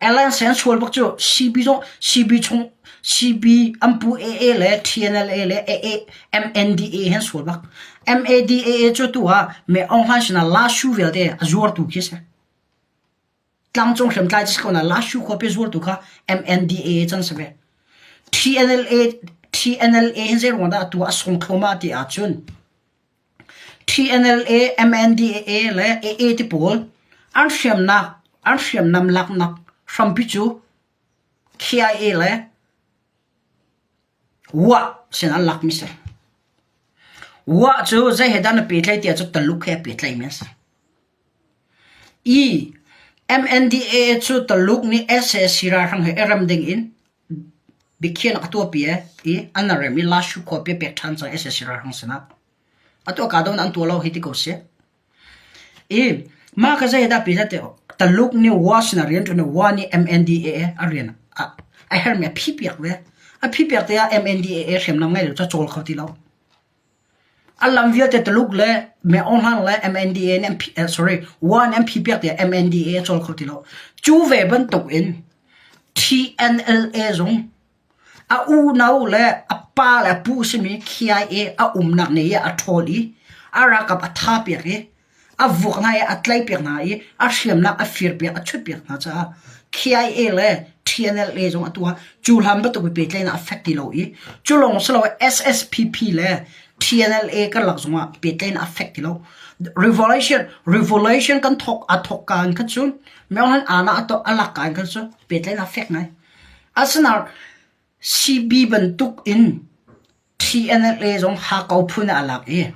Alliance an sual bak cu CB zong CB chung CB an pu AA le TNLA le AA MNDA he an sual bak. MADAA cu tu ah Me Aung Hlaing sinah Lashu vialte a zuartu khi si. Tlangcung hriamtlai si ko na Lashu khuapi zuartu kha MNDAA can si ve. TNLA TNLA hin zei ruang dah atu ah a sung thluahmah ti ahcun TNLA, MNDAA le AA ti pawl an hriamnak an hriamnam laknak hrampi cu KIA le Wah sin an lakmi si. Wah cu zei he dah na pehtlaih ti ahcun Taluk he a pehtlaihmi an si. I MNDAA cu Taluk nih sac ralhrang he i rem ding in biakhiahnak a tuahpi i an rem i Lashu khuapi a pek ṭhan cang sac ralhrang sinah. Atu a kahdohnak an tuah lo hei ti ko seh. I mah kha zei dah pi hlah Taluk nih Wa sinah rian ṭuan i Wa nih MNDAA a rian a herhmi a phipiak ve. A phipiak tikah MNDAA hriamnam ngei lo cu a cawl kho ti lo. A lam vialte Taluk le Myo Hlang le MNDAA nih an eh, sorry Wa nih an phipiak tiah MNDAA a cawl kho ti lo. Cu ve bantuk in TNLA zong A unau le a pa le a pu simi KIA a umnak ne i a ṭhawl i a ralkap a thapiak i a vuak hna i a tlaihpiak hna i a hriamnak a firpiak a chutpiak hna caah KIA le TNLA zong atu ah cu hlan bantuk i pehtlaihnak a fek ti lo i cu lawng si lo SSPP le TNLA karlak zong ah pehtlaihnak a fek ti lo. Revolution revolution kan thawk a thawk ka in khan cun Myo Ana a lak ka in khan cun pehtlaihnak a fek ngai. Asinain CB bantuk in TNLA zong Hakau phun ah a lak i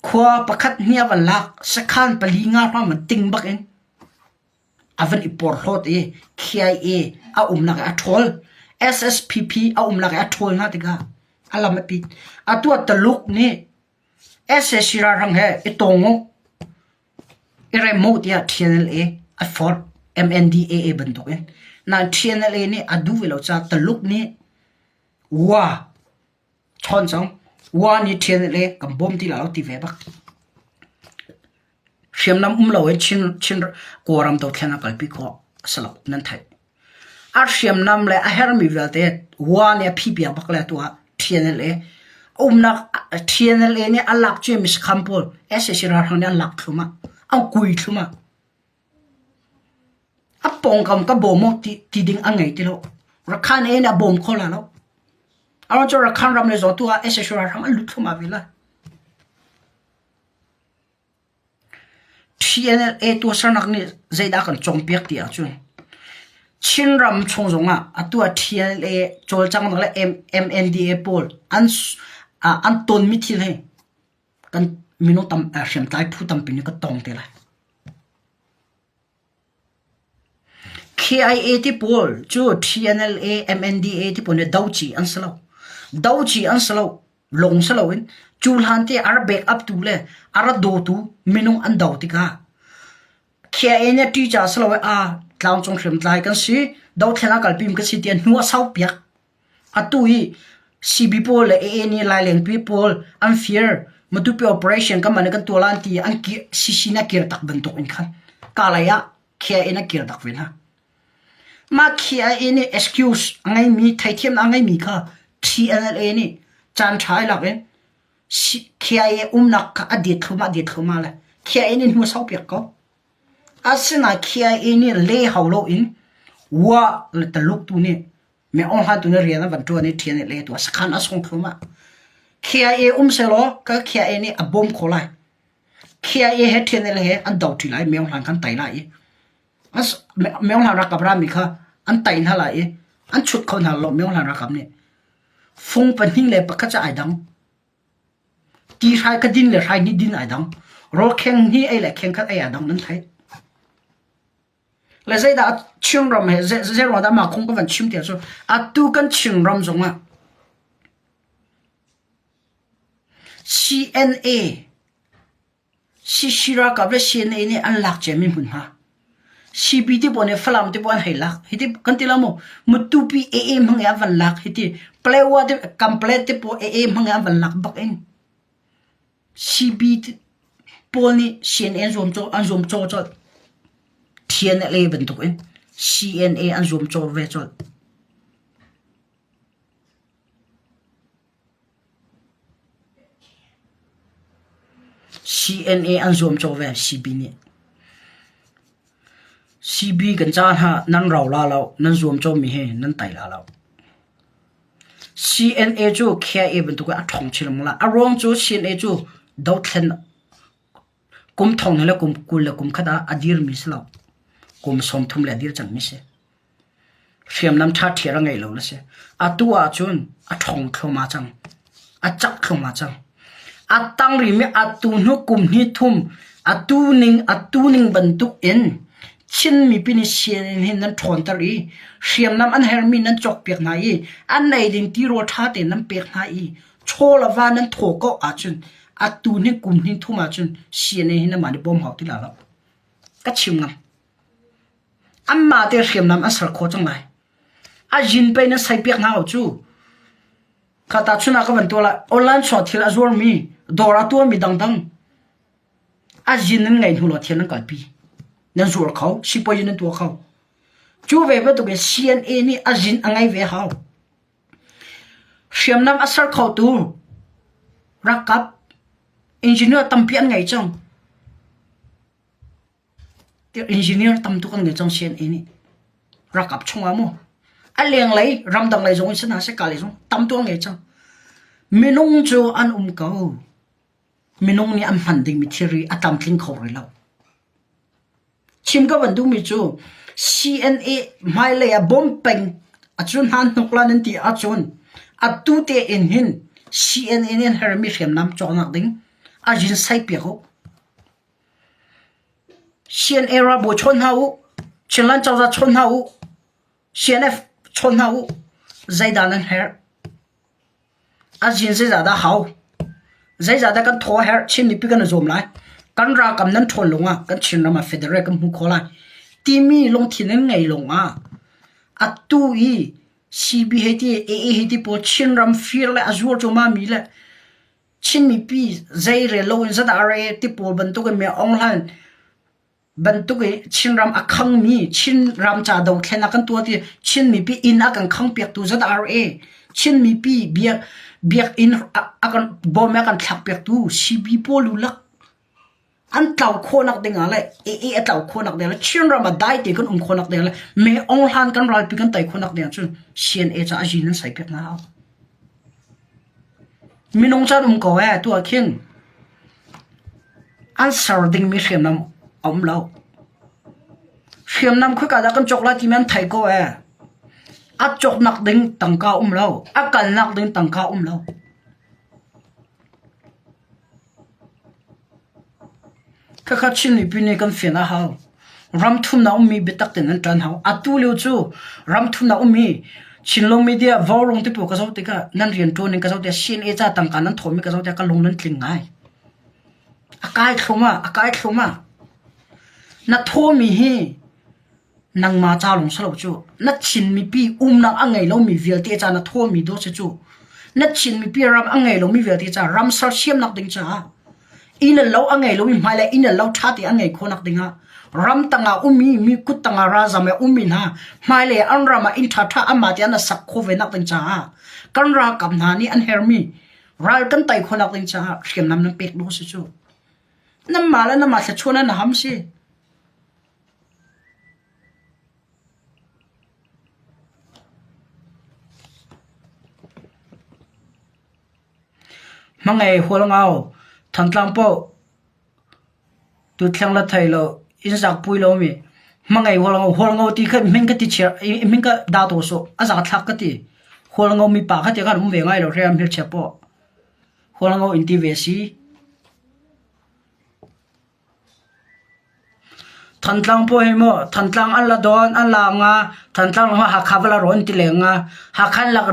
khua pakhat hnih a van lak, sakhan pali nga hrawng van ting bak in a van i porhlawt i KIA a umnak ah a ṭhawl. SSPP a umnak ah a ṭhawl hna tikah a lam a pit. Atu ah Taluk nih Sac ralhrang he i tawng u, i rem u tiah TNLA a forh MNDAA bantukin. Nain TNLA nih a duh ve lo caah Taluk nih Wa chawn cang. Wa nih TNLA kan bawm ti lai lo ti ve bak. Hriamnam um lo in Chin, Chin Kawlram dothlen a kalpi khawh a si lo nan theih. A hriamnam le a herhmi vialte Wa nih a phipiak bak le atu ah TNLA umnak TNLA nih a lak ciami sakhan pawl sac ralhrang nih an lak thlum ah an kui thlum ah a pawngkam ka bawm awk ti, ti ding a ngei ti lo. Rakhan A nih a bawm kho la lo. Aruang cu Rakhan ram le zong tu ah sac ralhrang an lut thlum ah ve la. TNLA tuahsernak nih zeidah a kan cawnpiak ti ahcun Chinram chung zongah atu ah TNLA cawlcanghnak le MNDA pawl an an tonmi thil hi kan minung tam hriamtlai phu tampi nih kan tong te lai. KIA ti pawl cu TNLA, MNDA ti pawl nih doci an si lo. Doci an si lo. Lawng si loin cu hlan te a ra back up tu le a ra dawtu minung an do tikah KIA nih ṭih ca si lo a tlangcung hriamtlai kan si dothlen ah kalpi kan si tiah hnu a sau piak. Atu hi CB pawl le AA nih Lailengpi pawl an fir Matupi operation kan man kan tuah lan ti an CC na kir tak bantuk in khan kalay ah KIA na kir tak ve hna. Mah KIA nih excuse a ngeimi theithiamnak a ngeimi kha TNLA nih caan ṭha i lak in KIA umnak kha a det thluahmah det thluahmah le KIA nih hnu a saupiak ko. Asinain KIA nih le hau loin Wa le Taluk tu nih Myo tu nih rian an van ṭuan i TNLA tu ah sakhan a sung thluahmah. KIA um sehlaw ka KIA nih a bawm khawh lai. KIA he TNLA he an do ṭi lai Myo Hlan khan tai lai i Myo Hlan ralkap rami kha an tai hna lai i an chut kho hna lo Myo Hlan ralkap nih. Fung 2 le pakhat cu ai dang. Ti hrai ka din le hrai nih din ai dang. Rawl kheng hnih ei le kheng khat ei aa dang nan theih. Le zeidah Chinram he zeiruang dah mah kong ka van chim ti ahcun atu kan Chinram zongah CNA CC ralkap le CNA nih an lak ciami hmunhma CB ti pawl nih Falam ti pawl an hei lak hiti kan ti lo maw Matupi AA hmang i an van lak hiti Palewa ti Kamplet ti pawl AA hmang i an van lak bak in CB pawl nih CNA an zuam an zuamcaw colh TNLA bantuk in CNA an zuamcaw ve colh. CNA an zuamcawh ve CB nih. CB kan ca hna nan rau la lo, nan zuamcawhmi hi nan tai la lo. CNA cu KIA bantuk in a ṭhawng chin lengmang lai. A ruang cu CNA cu dothlen kum thong le kum 20 le kum khat ah a dirmi si lo. Kum 30 le a dir cangmi si. Hriamnam ṭha ṭhiar a ngei lo na si. Atu ahcun a ṭhawng thluahmah cang. A cak thluahmah cang. A tang rihmi atu hnu kum hnih thum atu ning atu ning bantuk in Chin mipi nih CNN hin nan ṭhawnter i hriamnam an herhmi nan cawkpiak hna i an ei ding tirawl ṭha tein nan pek hna i chaw le va nan thaw ko ahcun atu hni kum hnih thum ahcun CNA hi namah nih bawm hau ti la lo. Ka chim ngam. Anmah te hriamnam an ser khawh cang lai. A yin pei nan saipiak hna lo cu. Kha tahchun ah ka van tuah lai. Online chuah thil a zuarmi, dawr a tuahmi dangdang. A yin nan ngei hnu law thil nan kalpi. Nan zuar kho, sipuazi nan tuah kho. Cu ve bantuk in CNA nih a yin a ngei ve hau. Hriamnam a ser khotu ralkap engineer tampi an ngei cang. Engineer tam tuk an ngei cang CNA nih. Ralkap chungah mu. A lenglei ramdang lei zong in si hna seh ka lei zong tam tuk an ngei cang. Minung cu an um ko. Minung nih an hman dingmi thilri a tlamtling kho rih lo. Chim ka van duhmi cu CNA hmailei ah bom peng a cu hna hnuk la nan ti ahcun atu tein hin CNA nih an herhmi hriamnam cawknak ding a rin sai piak u. CNA ralbawi chawn hna u, Chinland cozah chawn hna u, CNF chawn hna u. Zeidah nan herh? A zin zeizah dah hau? Zeizah dah kan thaw a herh? Chin mipi kan i zuam lai. Kan ralkam nan ṭhawn lawngah kan Chinram ah federal kan hmu khawh lai. Timi lungthin in ngei lawngah atu i CB hei ti, AA hei ti pawl Chinram fir le a zuar cuahmah mi le Chin mipi zeirel loin ZRA ti pawl bantuk in mi Aung Hlaing bantuk i Chinram a khangmi Chinram ca dothlen a kan tuah ti Chin mipi inn a kan khangpiaktu ZRA Chin mipi biak biakinn a kan bawm a kan thlakpiaktu CB pawl lak An tlau khawhnak dingah le AA a tlau khawhnak ding le Chinram ah dai te kan um khawhnak ding le Me Aung Hlan kan ralpi kan tei khawhnak ding ahcun CNA ca a zin an sai piak hna hau. Minung caan um ko ee tu ah khin an ser dingmi hriamnam a um lo. Hriamnam khoika dah kan cawk lai timi an thei ko ee. A cawknak ding tangka um lo. A kalnak ding tangka um lo. Khakha Chin mipi nih kan fian a hau. Ram thumnak ummi biatak tein an ṭan hau. Atu lio cu ram thumnak ummi Chinlung media Vaurawng ti pawl ka zoh tikah nan rianṭuan ning ka zoh tikah CNA ca tangka nan thawhmi ka zoh tikah ka lung nan tling ngai. A kai thluahmah, a kai thluahmah. Na thawhmi hi Nangmah ca lawng si lo cu na Chin mipi umnak a ngei lomi vialte ca na thawmi dawh si cu. Na Chin mipi ram a ngei lomi vialte ca ram sersiamnak ding caah inn le lo a ngei lomi hmailei inn le lo ṭha tein an ngei khawhnak dingah ram tangah ummi mi kut tangah ralzam i ummi hna hmailei an ram ah inn ṭhaṭha anmah te an sak khawh ve nak ding caah kan ralkap hna nih an herhmi ral kan tei khawhnak ding caah hriamnam nan pek dawh si cu. Nanmah le nanmah thluachuah nan ham si. Hmangei Hualngau, Thantlang paoh tuthleng la thei lo, inn zakpui lomi hmangei Hualngo, Hualngo ti kha hming ka ti chiar, hming ka dah taw sawh, a zathlak ka ti. Hualngo mipa kha ti khan um ve ngai lo hriam hmelchia pawh. Hualngo in ti ve si. Thantlang pawl hi maw Thantlang an la dawn an la nga Thantlang lawng ah Hakha va la rawn ti leng nga Hakha an lak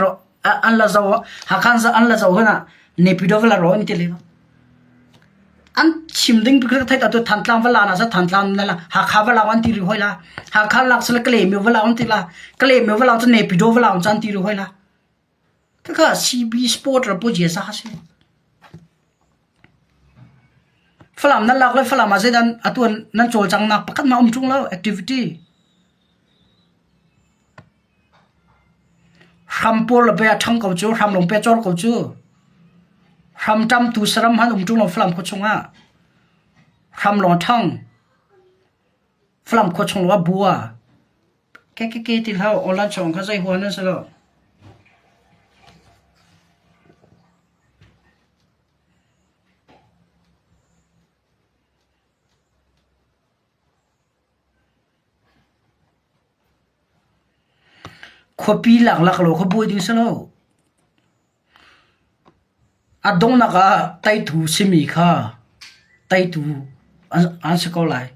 an la zo Hakha an la zo hun ah Naypyidaw va la rawn ti leng. An chim ding ka theih atu Thantlang va la na sa Thantlang na la Hakha va la an ti ri hoi la Hakha lak sala Kalaymyo va la an ti la Kalaymyo va la cu Naypyidaw va la an ti ri hoi la. Khakha CB sport ra pu je sa si. Falam nan lak le Falam ah zeidah atu nan cawlcanghnak pakhat hmanh a um ṭung lo activity. Hram pawl le pei a ṭhang ko cu, hram lawng pei a cawr ko cu. Hram ṭamtu saram hmanh um ṭung lo Falam khua chungah. Hram lawng a ṭhang. Falam khua chung lawng a bua. Ke ti hlah u, online chawng kha zei hua nan si lo. Khuapi laklak law kha buai ding si lo. A donghnak ah teitu simi kha teitu an si ko lai.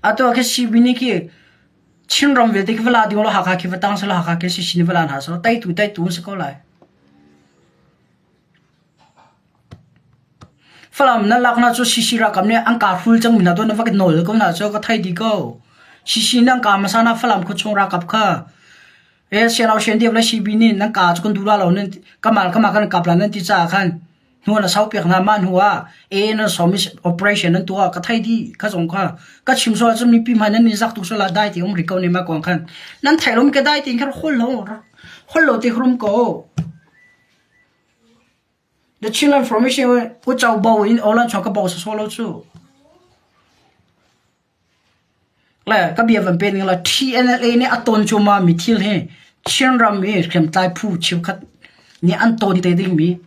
Atu ah khi CB nih khi Chinram vialte khi va la ding law Hakha khi va tang selaw Hakha khi CC nih va la hna selaw teitu teitu an si ko lai. Falam nan laknak cu CC ralkap nih an kaa hrul cangmi hna tu na va nawl ko hna cu ka thei dih ko. CC nan kaa hmasa na Falam khuachung ralkap kha e sianau sian le CB nih nan kaa cu kan duh la lo nan kamal kama kan kap la nan ti caah khan hnu na sau piak hna mah hnu ah e nan som operation nan tuah ka thei dih kha zong kha ka chim sual cu mipi hmai nan ni zak tuk sual dai ti um ri ko ne ma kong khan nan thei lom ke dai ti khan hol lo hol lo ti hrum ko The Chinland Formation uco bo in Olan chuak ka bo sawsawh lo cu. Le ka bia van pe ning la TNLA nih a ton cu ma mi thil hi Chinram i hriamtlai phu cheukhat nih an ton te ding mi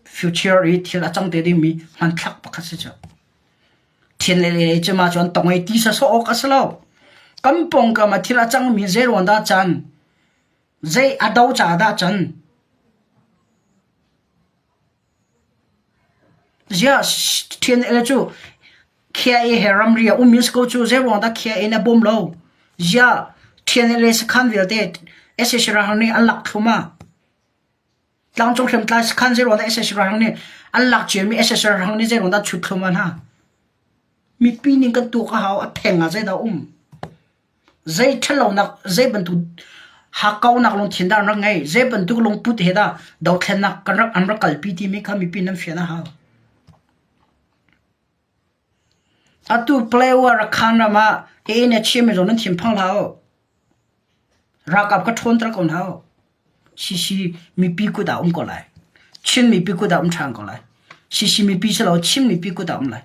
future i thil a cang te ding mi hmanthlak pakhat si cu. TNLA cu ma cu an tong i ti sawsawh awk a si lo. Kan pawngkam ah thil a cang mi zei ruang dah can Zei a do ca dah can? Ziah TNL cu KIA he ramri a um in si ko cu zeiruang dah KIA na bawm lo? Ziah TNLA sakhan vialte sac ralhrang nih an lak thlum ah? Tlangcung hriamtlai sakhan zeiruang dah sac ralhrang nih an lak ciami sac ralhrang nih zeiruang dah chut thlum ah hna? Mipi ning kan tuak a hau a theng ah zeidah um? Zei ṭhatlonak, zei bantuk hakkaunak lungthin dah an rak ngei, zei bantuk lungput he dah dothlennak kan rak an rak kalpi timi kha mipi nan fian a hau. Atu Palawa Rakhan ram ah AA nih a chimmi zong nan thinphang hlah u. Ralkap ka ṭhawnter ko hna u. CC mipi kut ah um ko lai. Chin mipi kut ah um ṭhan ko lai. CC mipi si lo Chin mipi kut ah um lai.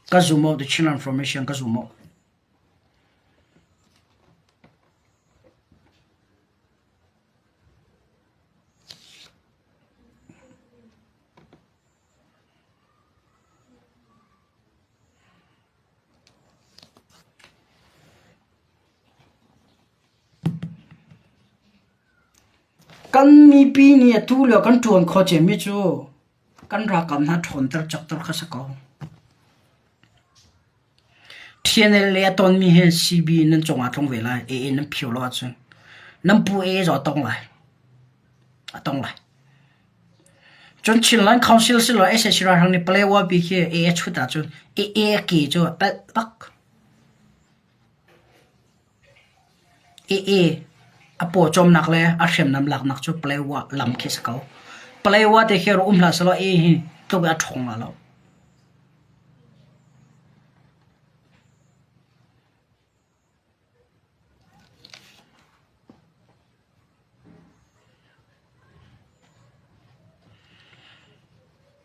Ka zum o, the Chinland Formation ka zum o. Kan mipi nih atu lio kan ṭuan khawh ciami cu kan ralkap hna ṭhawnter cakter kha si ko. TNLA a tonmi hi CB nan cungah tlung ve lai. AA nan phio lo ahcun nan pu AA zong a tong lai. A tong lai. Cun Chinland Council silo sac ralhrang nih Palewa bi khi AA chut ahcun AA ke cu pelh bak. AA a pawcawmnak le a hriamnam laknak cu Palewa lam khi si ko. Palewa te khi um hlah selaw AA hi tluk in a ṭhawng la lo.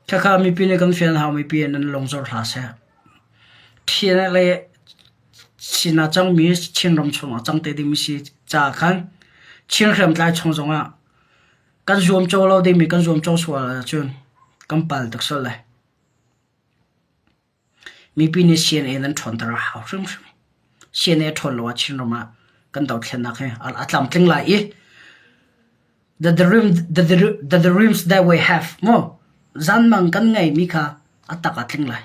Khakha mipi nih kan fian hau mipi nan lungzor hlah seh. Thian le sin ah cangmi Chinram chungah cang te dingmi si caah khan Chin hriamtlai chung zongah kan zuamcaw lo dingmi kan zuamcaw sual ahcun kan pal tuk sual lai. Mipi nih CNA nan ṭhawnter a hau hrimhrim. CNA ṭhawn lo ah Chinram ah kan dothlennak hi a tlamtling lai i the dream, the, the, the dreams that we have mu zanmang kan ngeimi kha a tak a tling lai.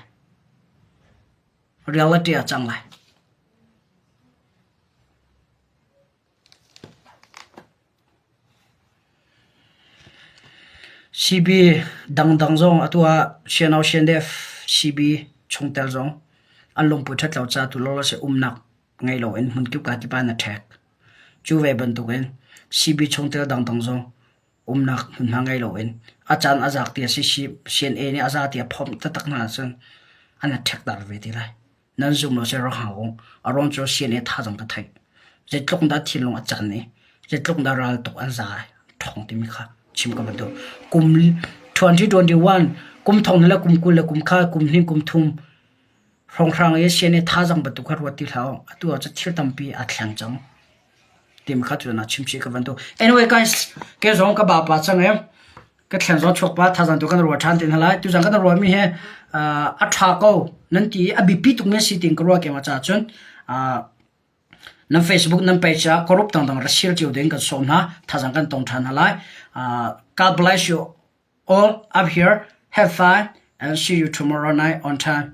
Reality ah cang lai. CB dangdang zong atu ah CNO CNDF CB chungtel zong an lungput ṭhat lo ca tu lawlaw si umnak ngei loin hmunkip ka tipa na ṭhek. Cu ve bantukin CB chungtel dangdang zong umnak hmunhma ngei loin a caan a zaak ti a si CNA nih a za ti a phomh taktak hna ahcun an i ṭhekdar ve te lai. Nan zum lo si rak hau u. A ruang cu CNA thazaang ka theih. Zeitluk dah thinlung a can i zeitluk dah ral tuk an za ai ṭhawng timi kha chim ka van duh. Kum 2021 kum thong le kum 20 le kum kha kum hnih kum thum hrawnghrang i CNA thazaang bantuk kha ruat ti hlah u. Atu ah cun thil tampi aa thleng cang. Timi kha tutan ah chim chih ka van duh. Anyway guys, ke zong ka ba pa cang e. Ka thlen zong chuak pa thazang tu kan ruah ṭhan te hna lai. Tuzang kan ruah mi hi a ṭha ko nan ti a biapi tuk mi si tin ka ruah ke ma cha cun nan Facebook nan page ah corrupt dangdang ra share cio ding kan sawm hna. Thazang kan tong ṭhan hna lai. God bless you all up here. Have fun and see you tomorrow night on time.